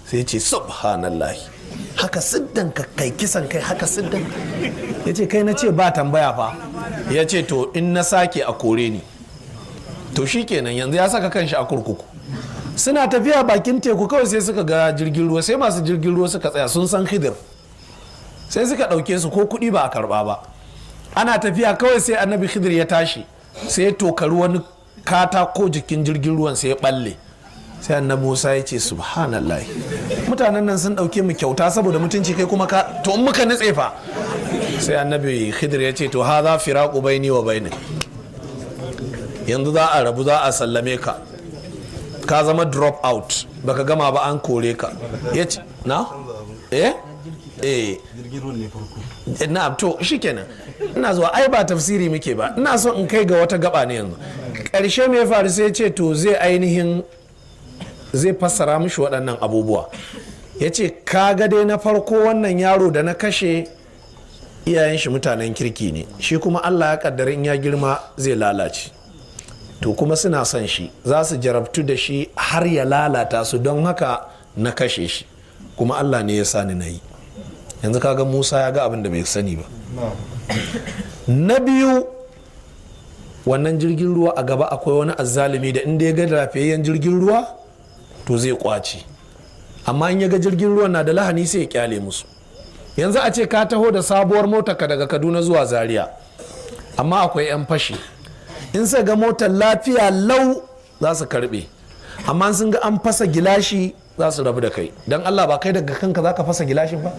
Sai ce, "Subhanallahi, haka siddan ka kai kisan kai, haka siddan?" Ya ce, "Kai, na ce ba tambaya fa." Ya ce, "To in na sake a kore ni." To shikenan, yanzu ya saka kanshi a kurkuku. Suna tafiya bakin teku kawai, sai suka ga jirgin ruwa. Sai masu jirgin ruwa suka tsaya, sun san Khidir. Sai suka ɗauke su, ko kuɗi ba a karɓa ba. Ana tafiya kawai sai Annabi Khidir ya tashi, sai ya tokari wani katako jikin jirgin ruwan, sai ya balle. Sai Annabi Musa ya ce, "Subhanallah, mutanen nan sun ɗauke mu kyauta saboda mutunci, kai kuma ka to in muka nutse fa?" Sai Annabi Khidir ya ce, "To, haza firaqu baini wa bainik, yanzu za a rabu, za a sallame ka, ka zama drop out, baka gama ba, an kore ka." Ya ce na eh eh. Jirgin ruwan ne farko. Na, to shikenan, ina zuwa. Ai ba tafsiri muke ba, ina so in kai ga wata gaba ne yanzu. Ƙarshe me ya faru? Sai ce to zai ainihin zai fassara mishi waɗannan abubuwa. Ya ce, "Ka ga dai na farko, wannan yaro da na kashe, iyayen shi mutanen kirki ne, shi kuma Allah ya kaddara in ya girma zai lalace. To kuma suna son shi, za su jarabtu da shi har ya lalata su, don haka na kashe shi, kuma Allah ne ya sani na yi." Yanzu kaga Musa ya ga abin da bai sani ba. Na biyu, wannan jirgin ruwa, a gaba akwai wani azzalumi da inda ya ga lafiyayyen jirgin ruwa to zai kwace, amma in ya ga jirgin ruwan na da lahani sai ya kyale musu. Yanzu a ce ka taho da sabuwar motarka daga Kaduna zuwa Zaria, amma akwai 'yan fashi. In sai ga motar lafiya lau za su karbe, amma sun ga an fasa gilashi za su rabu da kai. Don Allah, ba kai daga kanka za ka fasa gilashin ba,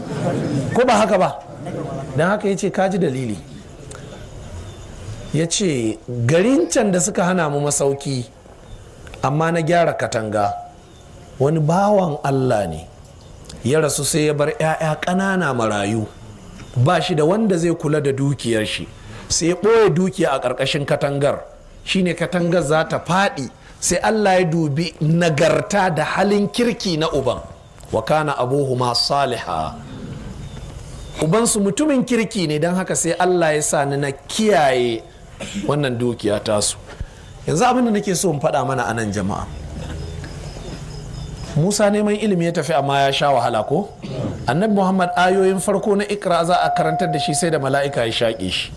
ko ba haka ba? Don haka ya ce, "Ka ji dalili." Ya ce, "Garin can da suka hana mu masauki amma na gyara katanga, wani bawan Allah ne ya rasu, sai ya bar 'ya'ya ƙanana marayu, ba shi da wanda zai kula da dukiyar shi, sai ya ɓoye dukiya a ƙarƙashin katangar. Shine katangar za ta faɗi, sai Allah ya dubi nagarta da halin kirki na uban. Wa kana abuhuma saliha, ubansu mutumin kirki ne, don haka sai Allah ya sa ni na kiyaye wannan dukiya tasu." Yanzu abin da nake so in faɗa mana anan, jama'a, Musa neman ilimi ya tafi amma ya sha wahala, ko? Annabi Muhammad, ayoyin farko na Ikra za a karantar da shi, sai da mala'ika ya shaƙe shi.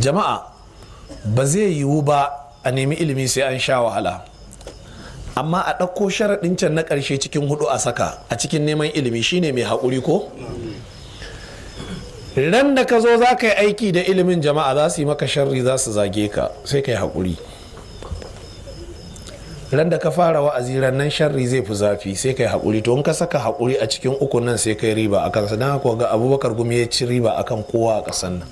Jama'a, ba zai yiwu ba a nemi ilimi sai an sha wahala, amma a ɗauko sharaɗin can na ƙarshe cikin hudu a saka a cikin neman ilimi, shine mai haƙuri. Ko ran da ka zo za ka yi aiki da ilimin, jama'a za su yi maka sharri, za su zage ka, sai ka yi haƙuri. Ran da ka fara wa'azi, nan sharri zai fi zafi, sai ka yi haƙuri. To in ka saka haƙuri a cikin uku nan, sai kai riba a kansa. Don haka ga Abubakar Gumi ya ci riba akan kowa a ƙasan nan.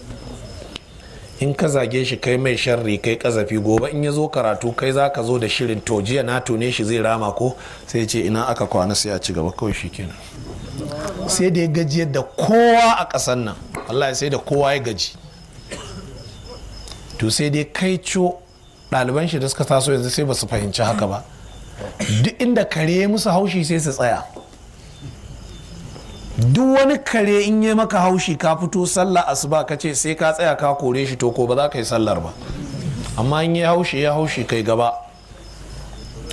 In ka zage shi, kai mai sharri, kai kazafi, gobe in ya zo karatu, kai za ka zo da shirin, "To, jiya na tone shi, zai rama ko?" Sai ce, "Ina aka kwana?" Sai a ci gaba kawai, shi kenan. Sai da ya gajiyar da kowa a ƙasan nan, Allah, sai da kowa ya gaji. To sai dai kai co, ɗaliban shi da suka taso yanzu sai ba su fahimci haka ba. Duk inda kare musu haushi sai su tsaya. Duk wani kare in yi maka haushi, ka fito sallah asuba, ka ce sai ka tsaya ka kore shi, to ko ba za ka yi sallar ba. Amma in yi haushi ya haushi, kai gaba.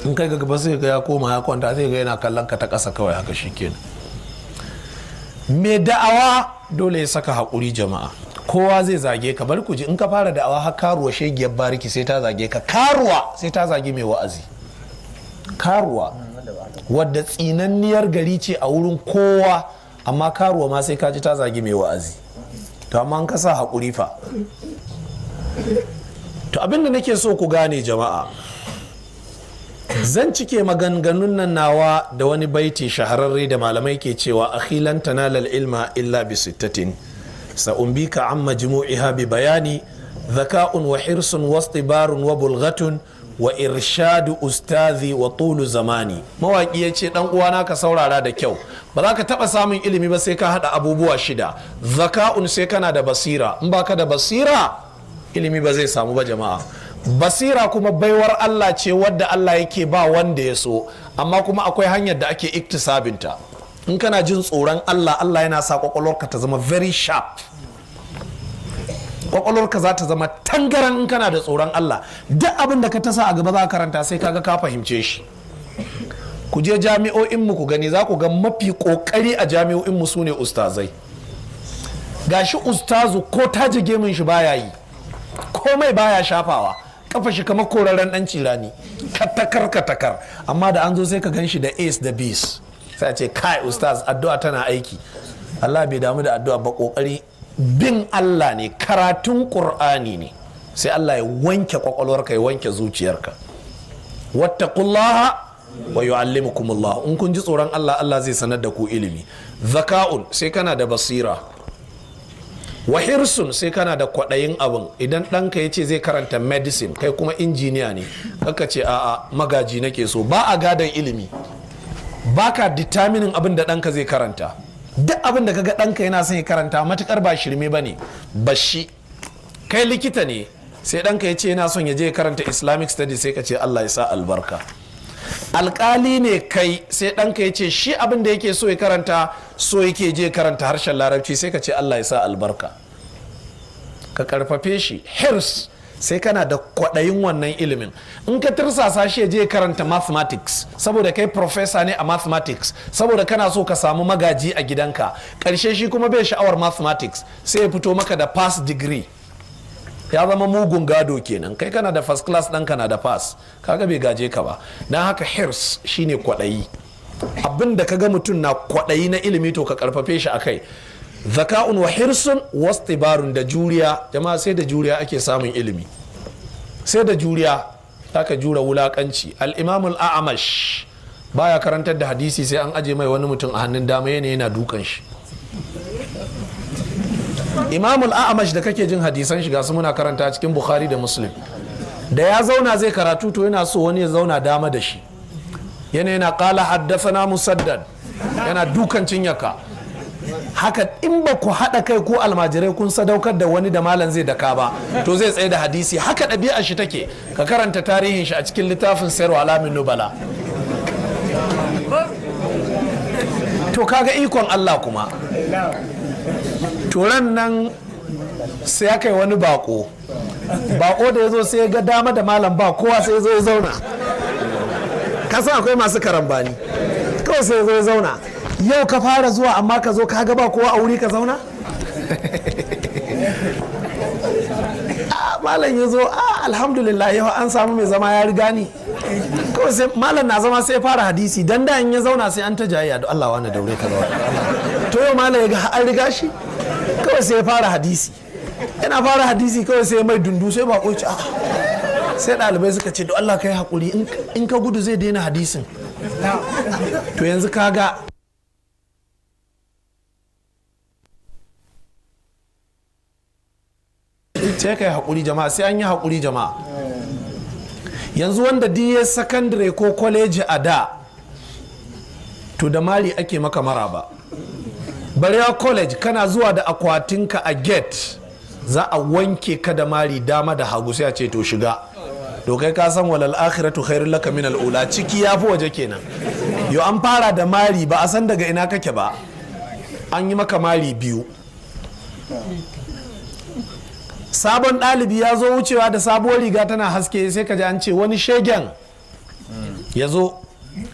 In kai gaba, sai ga ya koma ya kwanta, sai ga yana kallon ka ta ƙasa kawai haka, shikenan. Mai da'awa dole ya saka haƙuri. Jama'a, kowa zai zage ka. Bar ku ji, in ka fara da'awa, har karuwa shegiyar bariki sai ta zage ka. Karuwa sai ta zage mai wa'azi. Karuwa wadda tsinanniyar gari ce a wurin kowa, amma karuwa ma sai kaji ta zagi mai wa'azi. To amma an kasa haƙuri fa. To abinda nake so ku gane, jama'a, zan cike maganganun nan nawa da wani baiti shahararre da malamai ke cewa, "Akhi, lan tanala ilma illa bi sittatin, sa'umbika an majmu'iha bi bayani: zaka'un wa hirsun wa istibarun wa bulghatun wa irshadu ustazi wa tulu zamani." Mawaki ya ce, "Dan uwana, ka saurara da kyau, ba za ka taba samun ilimi ba sai ka hada abubuwa shida. Zaka'un, sai kana da basira. In baka da basira, ilimi ba zai samu ba." Jama'a, basira kuma baiwar Allah ce wadda Allah yake ba wanda ya so, amma kuma akwai hanyar da ake iktisabinta. In kana jin tsoron Allah, Allah yana sa kwakwalwarka ta zama very sharp, kwakwalwarka za ta zama tangaran. In kana da tsoron Allah, duk abin da ka tasa a gaba za ka karanta, sai kaga ka fahimce shi. Ku je jami'o'inmu ku gani, za ku ga mafi kokari a jami'o'inmu su ne ustazai. Gashi ustazu ko taje gemun shi baya yi, komai baya shafawa, kafa shi kamar koraren dan cirani, katakar katakar, amma da an zo sai ka gan shi da A's da B's. Sai a ce, "Kai ustaz, addu'a tana aiki." Allah bai damu da addu'a ba. Kokari bin Allah ne, karatun Qur'ani ne, sai Allah ya wanke kwakwalwarka, ya wanke zuciyarka. Wattaqullaha wa yu'allimukumullah. In kun ji tsoron Allah, Allah zai sanar da ku ilimi. Zaka'un, sai kana da basira. Wa hirsun, sai kana da kwaɗayin abin. Idan ɗanka ya ce zai karanta medicine, kai kuma injiniya ne, kaka ce, "A'a, magaji nake so." Ba a gadon ilimi. Ba ka determining abin da ɗanka zai karanta. Duk abin da kaga ɗanka yana son ya karanta, matukar ba shirme ba ne, bashi. Kai likita ne, sai ɗanka ya ce yana son ya je karanta Islamic studies, sai ka ce, "Allah ya sa albarka." Alkali ne kai, sai ɗanka ya ce shi abin da yake so ya karanta, so yake je karanta harshen Larabci, sai ka ce, "Allah ya sa albarka." Ka karfafe shi. Hirs, sai kana da kwaɗayin wannan ilimin. In ka tirsasa shi ya je karanta mathematics saboda kai professor ne a mathematics, saboda kana so ka samu magaji a gidanka, ƙarshe shi kuma bai sha'awar mathematics, sai ya fito maka da pass degree. Ya zama mugun gado kenan. Kai kana da first class, ɗanka na da pass, kaga bai gaje ka ba. Don haka hirs shine kwaɗayi. Abin da kaga mutum na kwaɗayi na ilimi, to ka karfafe shi akai. Zaka'un wa hirsun wastibarun, da juriya. Jama'a, sai da juriya ake samun ilimi, sai da juriya ka jura wulakanci. Al-Imamul A'amash baya karantar da hadisi sai an aje mai wani mutum a hannun dama, yana dukan shi. Imamul A'amash da kake jin hadisan shiga su muna karanta cikin Bukhari da Muslim, da ya zauna zai karatu, to yana so wani ya zauna dama da shi, yana qala haddathana Musaddad, yana dukan cinyaka haka. In ba ku haɗa kai ko almajirai kun sadaukar da wani da malam zai daka ba, to zai tsaye da hadisi. Haka ɗabi'ar shi take. Ka karanta tarihin shi a cikin littafin Siyar Alamin Nubala. To kaga ikon Allah kuma, turan nan sai aka yi wani bako. Bako da ya zo, sai ya ga dama da malam ba kowa, sai ya zo ya zauna. Kasan akwai masu karambani. Kawai sai ya zo ya zauna. Yau ka fara zuwa, amma ka zo ka ga ba kowa a wuri ka zauna. Malam ya zo, a alhamdulillah, yau an samu mai zama ya riga ni. Kawai sai malam na zama sai fara hadisi. Dan da in ya zauna sai an ta jayayya, "Da Allah wani, daure ka zauna." To yau malam ya ga an riga shi, kawai sai ya fara hadisi. Yana fara hadisi, kawai sai mai dundu, sai ba ci. Sai ɗalibai suka ce, "Don Allah kai haƙuri, in ka gudu zai daina hadisin." To yanzu kaga sai kai haƙuri jama'a, sai an yi haƙuri jama'a. Yanzu wanda duk sakandare ko kwaleji a da, to da mari ake maka maraba. Barewa College, kana zuwa da akwatinka a gate, za a wanke ka da mari dama da hagu, sai a ce, "To shiga." To kai ka san walal akhiratu khairul laka min al ula, ciki yafi waje kenan. Yo an fara da mari, ba a san daga ina kake ba, an yi maka mari biyu. Sabon ɗalibi ya zo wucewa da sabuwar riga tana haske, sai ka ji an ce wani shegen ya zo.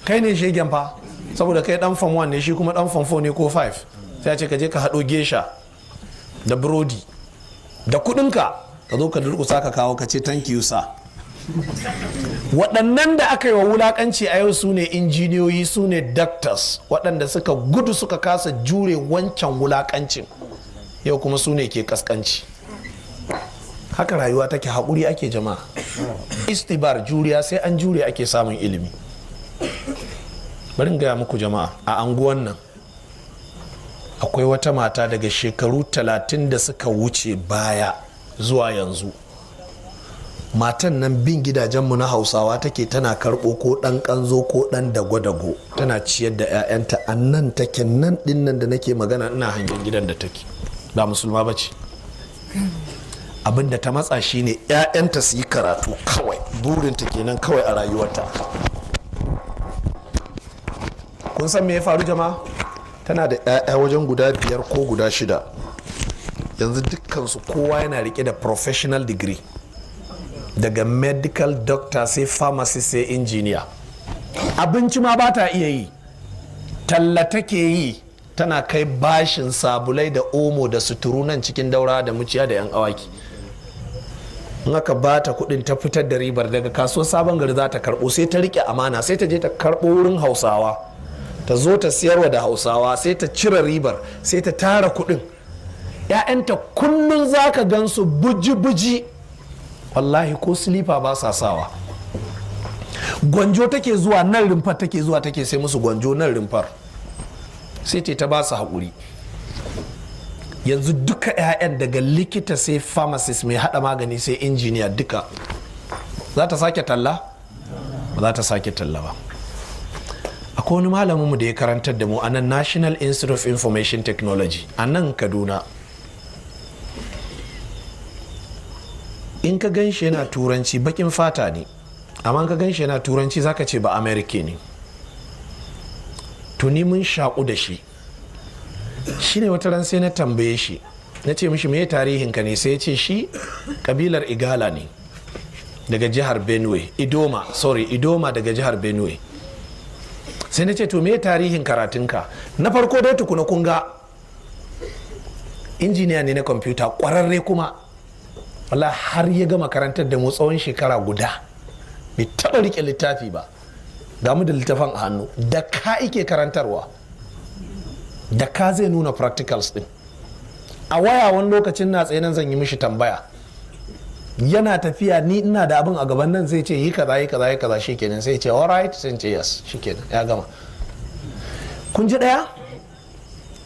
Kai ne shegen fa, saboda kai dan form 1 ne, shi kuma dan form 4 ne ko 5. Sai a ce ka je ka haɗo gesha da burodi da kuɗinka, ka zo ka durƙusa ka kawo, ka ce, "Thank you, sir." Waɗannan da aka yi wa wulaƙanci a yau su ne injiniyoyi, su ne doctors. Waɗanda suka gudu suka kasa jure wancan wulaƙancin, yau kuma su ne ke kaskanci. Haka rayuwa take, haƙuri ake jama'a. Istibar, juriya, sai an jure ake samun ilimi. Bari gaya muku jama'a, a anguwan nan akwai wata mata daga shekaru 30 da suka wuce baya zuwa yanzu. Matan nan bin gidajenmu na Hausawa take, tana karɓo ko ɗan ƙanzo ko ɗan dago-dago, tana ciyar da 'ya'yanta. A nan take, nan ɗin nan da nake magana, ina hangen gidan da take. Ba Musulma ba ce. Abin da ta matsa shine 'ya'yanta su yi karatu kawai, burinta kenan kawai a rayuwarta. Kun san me ya faru jama'a? Tana da 'ya'ya wajen guda biyar ko guda shida. Yanzu dukkansu kowa yana rike da professional degree, daga medical doctor sai pharmacist sai engineer. Abinci ma ba ta iya yi, talla take yi, tana kai bashin sabulai da Omo da suturu nan cikin Daura da Muciya da 'Yan Awaki. In aka ba ta kudin, ta fitar da ribar, daga kasuwar Sabon Gari za ta karbo, sai ta rike amana, sai ta je ta karbo wurin Hausawa. Ta zo ta siyarwa da Hausawa, sai ta cire ribar, sai ta tara kuɗin. 'Ya'yanta kullum za ka gansu buji-buji, wallahi ko silifa ba sa sawa. Gwanjo take zuwa nan Rumfar, take zuwa take sai musu gwanjo nan Rumfar, sai ta ba su haƙuri. Yanzu duka 'ya'yan daga likita sai pharmacist mai hada magani sai injiniya duka. Za ta sake talla? Ba za ta sake talla ba. Akwai wani malaminmu da ya karantar da mu a nan National Institute of Information Technology a nan Kaduna. In ka gan shi yana turanci, bakin fata ne, amma ka gan shi yana turanci zaka ce ba America ne. Tuni mun shaƙu da shi. Shine wata ran sai na tambaye shi, na ce mishi, "Me tarihin ka ne?" Sai ya ce shi kabilar Igala ne daga jihar Benue, Idoma, sorry, Idoma, daga jihar Benue. Sai na ce, "To, me tarihin karatunka?" Na farko dai tukuna, kun ga injiniya ne na kwamfuta kwararre kuma. Wala har ya gama karantar da mu tsawon shekara guda bai taɓa rike littafi ba. Ga mu da littafin a hannu. Da ka ike karantarwa, da ka zai nuna practicals din a waya. Wani lokacin na tsaye nan zan yi mishi tambaya, yana tafiya, ni ina da abin a gaban nan, zai ce, "Yi kaza, yi kaza, yi kaza." Shikenan, sai ce, "Alright." Sai ce, "Yes." Shikenan, ya gama. Kun ji daya?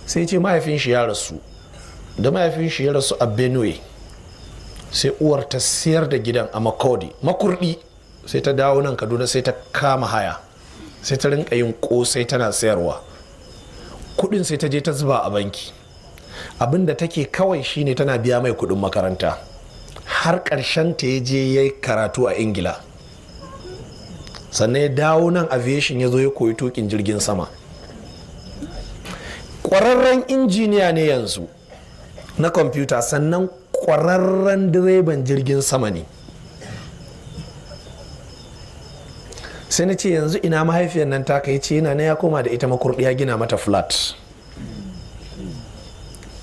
Sai ce mahaifin shi ya rasu. Da mahaifin shi ya rasu a Benue, sai uwar ta siyar da gidan a Makodi, Makurdi, sai ta dawo nan Kaduna, sai ta kama haya, sai ta rinka yin kosai tana sayarwa. Kudin sai ta je ta zuba a banki. Abin da take kawai shine tana biya mai kudin makaranta har ƙarshen ta ya je ya yi karatu a Ingila. Sannan ya dawo nan aviation, ya zo ya koyi tukin jirgin sama. Ƙwararren injiniya ne yanzu na kwamfuta, sannan ƙwararren direban jirgin sama ne. Sai na ce, "Yanzu ina mahaifiyar nan ta kai?" Ce yana na ya koma da ita Makurdi, ya gina mata flat,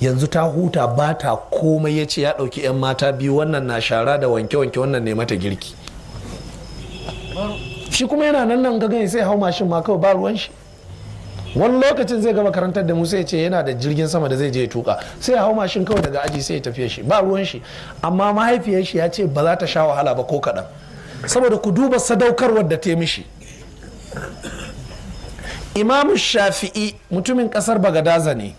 yanzu ta huta, ba ta komai. Ya ce ya ɗauki 'yan mata biyu, wannan na shara da wanke-wanke, wannan ne mata girki. Shi kuma yana nan nan gani sai hau mashin ma kawai, ba ruwan shi. Wani lokacin zai gama karantar da mu, sai ce yana da jirgin sama da zai je ya tuka, sai ya hau mashin kawai daga aji sai ya tafiya shi, ba ruwan shi. Amma mahaifiyar shi ya ce ba za ta sha wahala ba ko kaɗan, saboda ku duba sadaukarwar da ta mishi. Imamu Shafi'i mutumin kasar Bagadaza ne.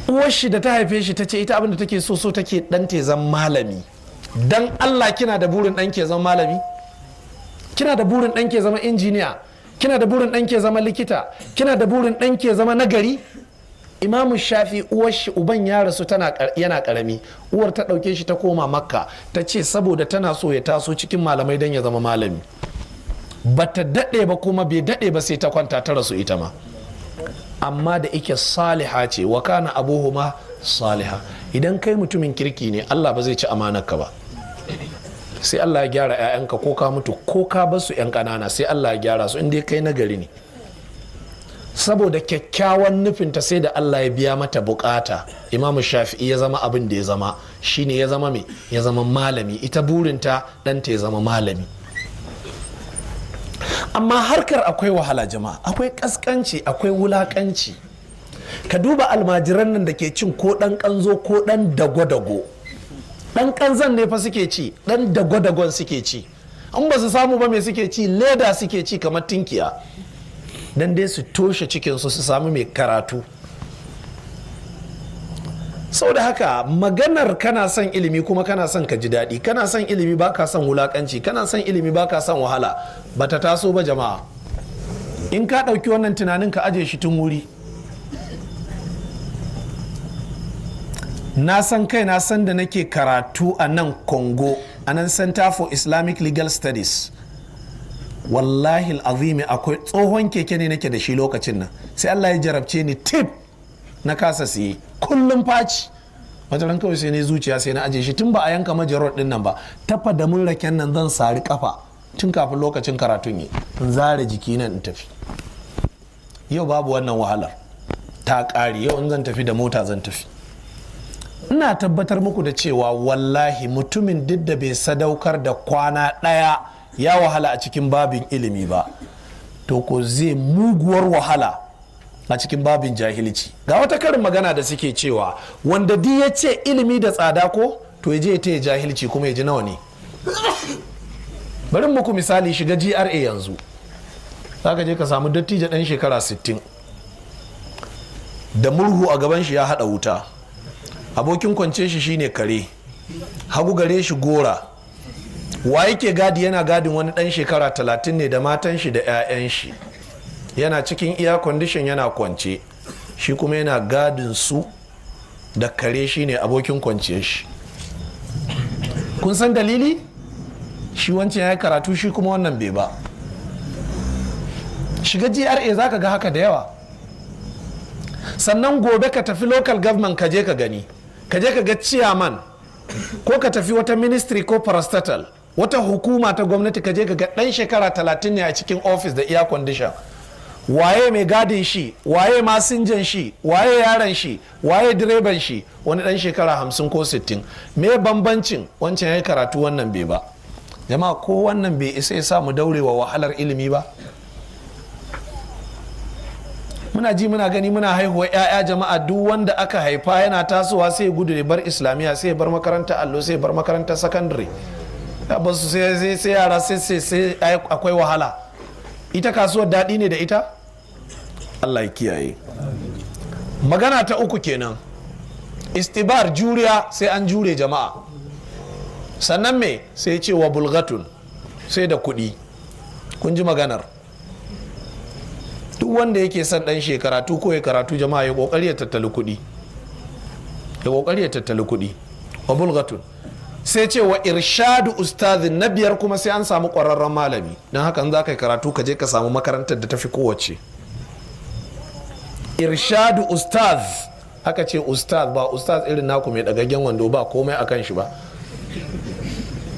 Uwar shi da ta haife shi ta ce ita abin da take so, so take dan ta zama malami. Dan Allah, kina da burin dan ke zama malami? Kina da burin dan ke zama injiniya? Kina da burin dan ke zama likita? Kina da burin dan ke zama nagari? Imamu Shafi, uwar shi, uban ya rasu tana yana karami, uwar ta dauke shi ta koma Makka, ta ce saboda tana so ya taso cikin malamai don ya zama malami. Bata daɗe ba kuma bai daɗe ba sai ta kwanta ta rasu ita ma. Amma da ike saliha ce, wa kana abuhuma saliha. Idan kai mutumin kirki ne, Allah ba zai ci amanarka ba. Sai Allah ya gyara 'ya'yanka ko ka mutu ko ka bar su 'yan ƙanana, sai Allah ya gyara su inda kai nagari ne. Saboda kyakkyawan nufinta, sai da Allah ya biya mata bukata. Imamu Shafi'i ya zama abin da ya zama, shine ya zama me? Ya zama malami. Ita burinta ɗanta ya zama malami. Amma harkar akwai wahala jama'a, akwai kaskanci, akwai wulakanci. Ka duba almajiran nan da ke cin ko ɗan kanzo ko ɗan dago-dago. Ɗan kanzan ne fa suke ci, ɗan dago-dagon suke ci. An ba su samu ba, me suke ci? Leda suke ci kamar tinkiya, don dai su toshe cikinsu su samu mai karatu. Sau da haka maganar kana son ilimi kuma kana son ka ji daɗi, kana son ilimi ba ka son wulakanci, kana son ilimi ba ka son wahala, ba ta taso ba jama'a. In ka ɗauki wannan tunanin, ka aje shi tun wuri. Na san kai na san da nake karatu a nan Congo, a nan Center for Islamic Legal Studies, wallahi azimi akwai tsohon keke ne nake da shi lokacin nan. Sai Allah ya jarabce ni, tip na kasa siye, kullum faci. Wata ran kawai sai ne zuciya, sai na aje shi tun ba a yanka majarod din nan ba. Tafa da mun raken nan zan sari kafa tun kafin lokacin karatun yi, in zare jiki nan in tafi. Yau babu wannan wahalar, ta ƙare. Yau in zan tafi, da mota zan tafi. Ina tabbatar muku da cewa wallahi mutumin duk da bai sadaukar da kwana ɗaya ya wahala a cikin babin ilimi ba, to ko zai muguwar wahala. A cikin babin jahilci, ga wata karin magana da suke cewa, wanda duk ya ce ilimi da tsada ko, to ya je ya taya jahilci kuma ya ji nawa ne. Bari muku misali. Shiga GRA yanzu, za ka je ka samu dattijo ɗan shekara 60 da murhu a gaban shi ya haɗa wuta. Abokin kwance shi shine kare, hagu gare shi gora. Wa yake gadi? Yana gadin wani ɗan shekara 30 ne da matan shi da 'ya'yan shi. Yana cikin air condition yana kwance, shi kuma yana gadin su da kare, shine abokin kwanciyar shi. Kun san dalili? Shi wancan ya yi karatu, shi kuma wannan bai ba. Shiga GRA, za ka ga haka da yawa. Sannan gobe ka tafi local government, ka je ka gani, ka je ka ga chairman, ko ka tafi wata ministry ko parastatal, wata hukuma ta gwamnati, ka je ka ga dan shekara 30 ne a cikin office da air condition. Waye mai gadin shi? Waye masinjan shi? Waye yaran shi? Waye direban shi? Wani dan shekara 50 ko 60. Me bambancin? Wancan ya yi karatu, wannan bai ba. Jama'a, ko wannan bai isa ya sa mu daurewa wahalar ilimi ba? Muna ji muna gani muna haihuwa 'ya'ya. Jama'a, duk wanda aka haifa yana tasowa sai gudu ya bar Islamiyya, sai ya bar makaranta allo, sai ya bar makarantar sakandare. Ba su sai sai yara sai sai sai akwai wahala. Ita kasuwar daɗi ne da ita. Allah ya kiyaye. Magana ta uku kenan, istibar, juriya. Sai an jure, jama'a. Sannan me? Sai ce wa bulgatun, sai da kuɗi. Kun ji maganar. Duk wanda yake son ɗan shekaratu ko ya karatu, jama'a, ya kokari ya tattali kuɗi, ya kokari ya tattali kuɗi. Wa bulgatun, sai ce wa irshadu ustazin. Na biyar kuma, sai an samu ƙwararren malami. Don haka in za ka yi karatu, ka je ka samu makarantar da tafi kowace. Irshadu ustaz, aka ce ustaz, ba ustaz irin naku mai ɗagaggen wando ba komai akan shi ba.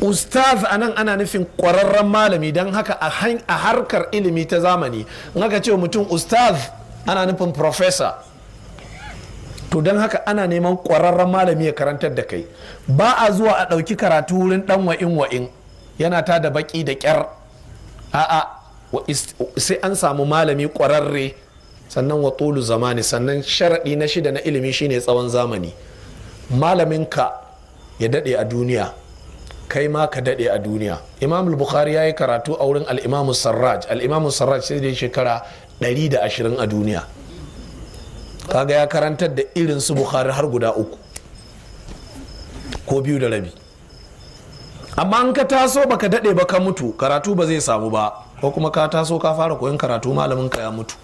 Ustaz a nan ana nufin ƙwararren malami. Don haka a harkar ilimi ta zamani, in aka ce mutum ustaz, ana nufin professor. To, don haka ana neman ƙwararren malami ya karantar da kai. Ba a zuwa a ɗauki karatu wurin ɗan wa'in wa'in yana ta da baƙi da ƙyar. A'a, sai an samu malami ƙwararre. Sannan wa tulu zamani. Sannan sharaɗi na shida na ilimi shine tsawon zamani. Malaminka ya daɗe a duniya, kai ma ka daɗe a duniya. Imam Bukhari ya yi karatu a wurin Al'imamu Sarraj. Al'imamu Sarraj sai da shekara 120 a duniya. Kaga ya karantar da irin su Bukhari har guda uku ko biyu da rabi. Amma in ka taso baka daɗe ba ka mutu, karatu ba zai samu ba. Ko kuma ka taso ka fara koyon karatu, malamin ka ya mutu.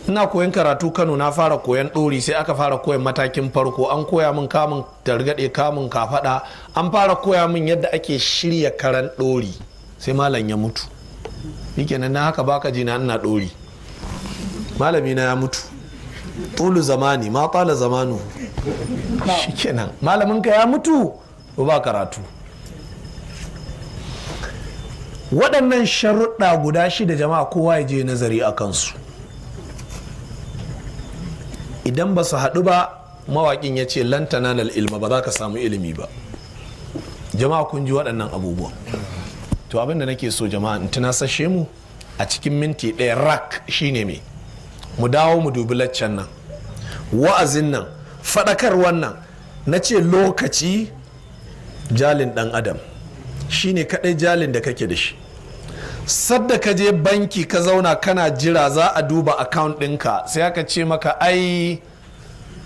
Ina koyon karatu Kano, na fara koyon ɗori, sai aka fara koyon matakin farko. An koya min kamun targaɗe, kamun kafaɗa, an fara koya min yadda ake shirya karan ɗori, sai malam ya mutu. Shikenan, na haka baka ji na ina ɗori, malami na ya mutu. Tulu zamani ma tsala zamanu. Shikenan, malamin ka ya mutu, ba karatu. Waɗannan sharuɗa guda shida, jama'a, kowa ya je nazari a kansu. Idan ba su haɗu ba, mawaƙin ya ce lan tanalal ilma, ba za ka samu ilimi ba. Jama'a, kun ji waɗannan abubuwan. To, abin da nake so, jama'a, in tunasashe mu a cikin minti 1 rak shine me? Mu dawo mu dubi laccan nan, wa'azin nan, faɗakar wannan. Na ce lokaci jalin ɗan adam, shine kaɗai jalin da kake da shi. Sadda ka je banki ka zauna kana jira za a duba account ɗinka, sai aka ce maka ai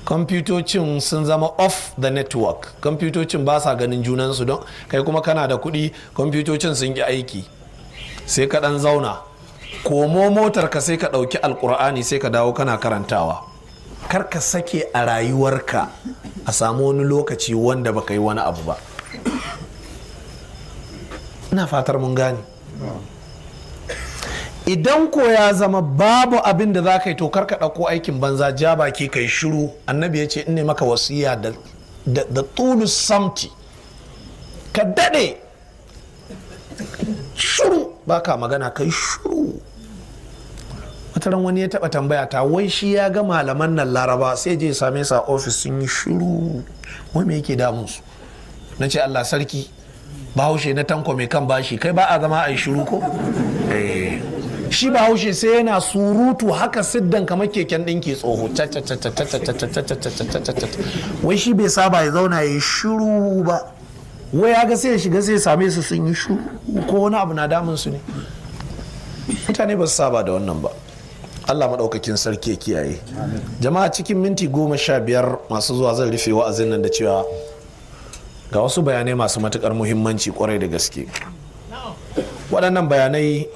kwamfutocin sun zama off the network, kwamfutocin ba sa ganin junansu. Don kai kuma kana da kuɗi, kwamfutocin sun ki aiki. Sai ka ɗan zauna, komo motar ka, sai ka ɗauki Alkur'ani, sai ka dawo kana karantawa. Kar ka sake a rayuwarka a samu wani lokaci wanda baka yi wani abu ba. Ina fatar mun gane. Idan ko ya zama babu abin da za ka yi, to kar ka ɗauko aikin banza. Ja baki kai shiru. Annabi ya ce in ne maka wasiya da tulu samti, ka daɗe shiru baka magana, kai shiru. Wata ran wani ya taɓa tambaya ta, wai shi ya ga malaman nan Laraba, sai je same su a ofis sun yi shiru, wai me yake damun su? Na ce, Allah sarki, Bahaushe na Tanko mai kan bashi, kai ba a zama a yi shiru ko? Shi Bahaushe sai yana surutu haka siddan kamar keken ɗinki tsoho, wai shi bai saba ya zauna ya shiru ba. Wai ya ga sai ya shiga, sai ya same su sun yi shiru, ko wani abu na damun su ne. Mutane ba su saba da wannan ba. Allah maɗaukakin sarki ya kiyaye. Jama'a, cikin minti 15 masu zuwa zan rufe wa'azin nan da cewa ga wasu bayanai masu matukar muhimmanci kwarai da gaske. Waɗannan bayanai,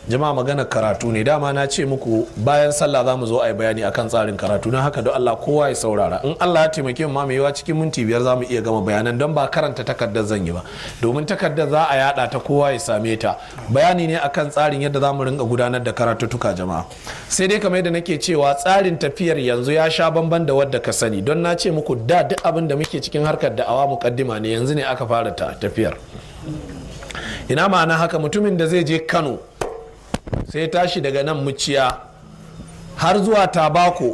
jama'a, magana karatu ne. Dama na ce muku bayan sallah za mu zo a yi bayani akan tsarin karatu. Don haka don Allah kowa ya saurara. In Allah ya taimake mu ma, mai yiwa cikin minti 5 za mu iya gama bayanan, don ba karanta takardar zan yi ba, domin takardar za a yada ta, kowa ya same ta. Bayani ne akan tsarin yadda za mu rinka gudanar da karatuttuka, jama'a. Sai dai kamar yadda nake cewa, tsarin tafiyar yanzu ya sha bamban da wadda ka sani, don na ce muku da duk abin da muke cikin harkar da'awa mukaddima ne. Yanzu ne aka fara tafiyar. Ina ma'ana haka? Mutumin da zai je Kano, sai tashi daga nan Muciya har zuwa Tabako,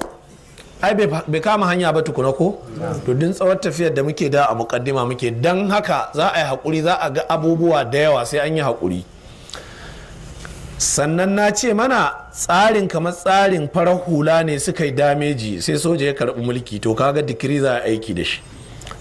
ai bai kama hanya ba tukuna ko? To din tsawon tafiyar da muke da a mukaddima muke. Don haka za a yi haƙuri, za a ga abubuwa da yawa, sai an yi haƙuri. Sannan na ce mana tsarin kamar tsarin farar hula ne suka yi damage, sai soja ya karɓi mulki. To kaga dikiri za a aiki da shi,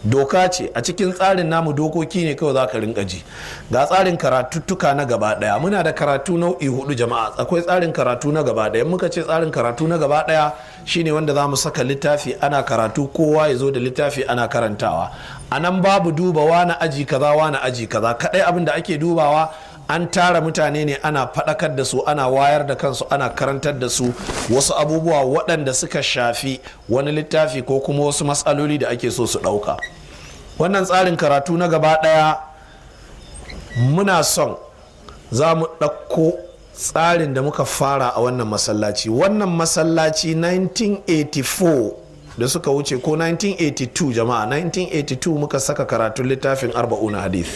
doka ce a cikin tsarin namu, dokoki ne kawai za ka rinka ji. Ga tsarin karatuttuka na gaba daya. Muna da karatu nau'i hudu, jama'a. Akwai tsarin karatu na gaba daya. Muka ce tsarin karatu na gaba daya shine wanda za mu saka littafi ana karatu, kowa ya zo da littafi ana karantawa. A nan babu duba wani aji kaza, wani aji kaza. Kadai abin da ake dubawa, an tara mutane ne ana faɗakar da su, ana wayar da kansu, ana karantar da su wasu abubuwa waɗanda suka shafi wani littafi ko kuma wasu matsaloli da ake so su ɗauka. Wannan tsarin karatu na gaba ɗaya, muna son za mu ɗauko tsarin da muka fara a wannan masallaci. Wannan masallaci 1984 da suka wuce, ko 1982, jama'a, 1982 muka saka karatun littafin Arba'una Hadith.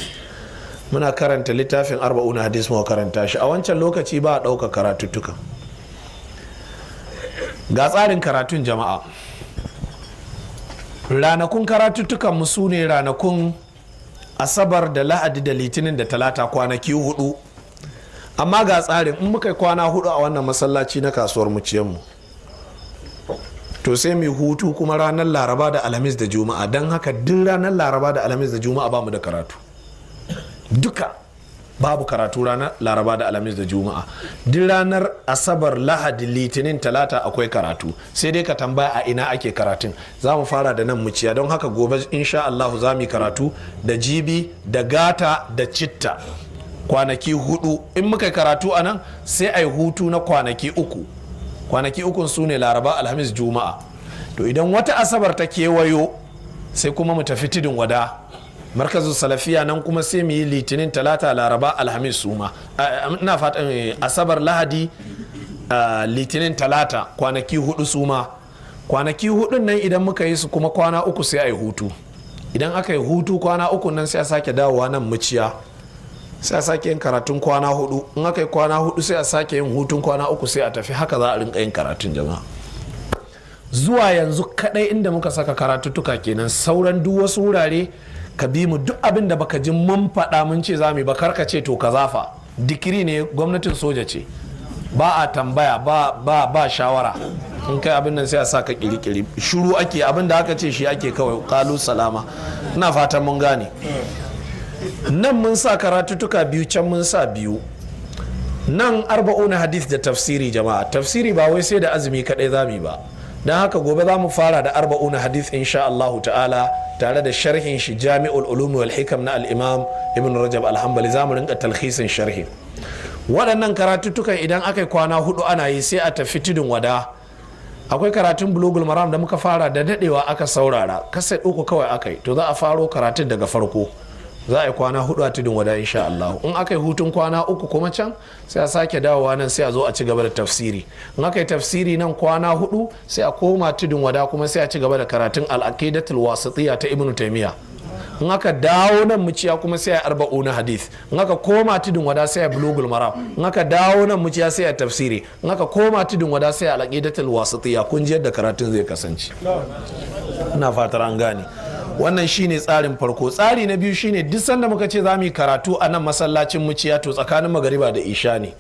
Muna karanta littafin Arba'una Hadith, muka karanta shi a wancan lokaci ba a ɗauka karatuttuka. Ga tsarin karatun, jama'a. Ranakun karatuttukan mu su ne ranakun Asabar da Lahadi da Litinin da Talata, kwanaki 4. Amma ga tsarin: in muka yi kwana 4 a wannan masallaci na kasuwar Muciyanmu, to sai mu hutu kuma ranar Laraba da Alhamis da Juma'a. Don haka duk ranar Laraba da Alhamis da Juma'a ba mu da karatu. Duka babu karatu ranar Laraba da Alhamis da Juma'a. Duk ranar Asabar, Lahadi, Litinin, Talata akwai karatu. Sai dai ka tambaya a ina ake karatun. Za mu fara da nan Muciya. Don haka gobe insha Allah za mu yi karatu, da jibi da gata da citta, kwanaki 4. In muka yi karatu a nan, sai a yi hutu na kwanaki 3. Kwanaki ukun su ne Laraba, Alhamis, Juma'a. To idan wata Asabar ta kewayo, sai kuma mu tafi Tudun Wada, Markazin Salafiya. Nan kuma sai mu yi Litinin, Talata, Laraba, Alhamis, suma ina fatan Asabar, Lahadi, Litinin, Talata, kwanaki 4 suma. Kwanaki hudun nan idan muka yi su kuma, kwana 3 sai a yi hutu. Idan aka yi hutu kwana 3 nan, sai a sake dawowa nan Muciya, sai a sake yin karatun kwana 4. In aka yi kwana 4, sai a sake yin hutun kwana 3, sai a tafi. Haka za a rinka yin karatun, jama'a. Zuwa yanzu kadai inda muka saka karatuttuka kenan. Sauran duk wasu wurare ka bi mu. Duk abin da baka ji mun faɗa mun ce za mu yi ba, karka ce to ka zafa. Dikiri ne, gwamnatin soja ce, ba a tambaya, ba ba ba shawara. In kai abin nan sai a sa ka kirikiri. Shuru ake, abin da aka ce shi ake kawai. Kalu salama. Ina fatan mun gane. Nan mun sa karatuttuka biyu, can mun sa biyu. Nan Arba'una Hadith da tafsiri. Jama'a, tafsiri ba wai sai da azumi kadai za mu yi ba. Don haka gobe za mu fara da Arba'una Hadith insha Allahu ta'ala, tare da sharhin shi, Jami'ul Ulumi wal Hikam na al-Imam Ibn Rajab al-Hanbali. Za mu rinka talhisin sharhi. Waɗannan karatuttukan idan aka yi kwana 4 ana yi, sai a tafi Tudun Wada. Akwai karatun Bulugul Maram da muka fara da dadewa aka saurara, kaset 3 kawai aka yi. To za a faro karatun daga farko. Za a yi kwana 4 a Tudun Wada insha Allah. In aka yi hutun kwana 3 kuma can, sai a sake dawowa nan, sai a zo a ci gaba da tafsiri. In aka yi tafsiri nan kwana 4, sai a koma Tudun Wada kuma, sai a ci gaba da karatun Al-Aqidatul Wasitiyya ta Ibnu Taymiya. In aka dawo nan Muciya kuma, sai a Arba'una Hadith. In aka koma Tudun Wada, sai a Bulugul Maram. In aka dawo nan Muciya, sai a tafsiri. In aka koma Tudun Wada, sai a Al-Aqidatul Wasitiyya. Kun ji yadda karatun zai kasance. Ina fatar an gane. Wannan shine tsarin farko. Tsari na biyu shine duk sanda muka ce za mu yi karatu a nan masallacin Muciya, to tsakanin magariba da isha ne.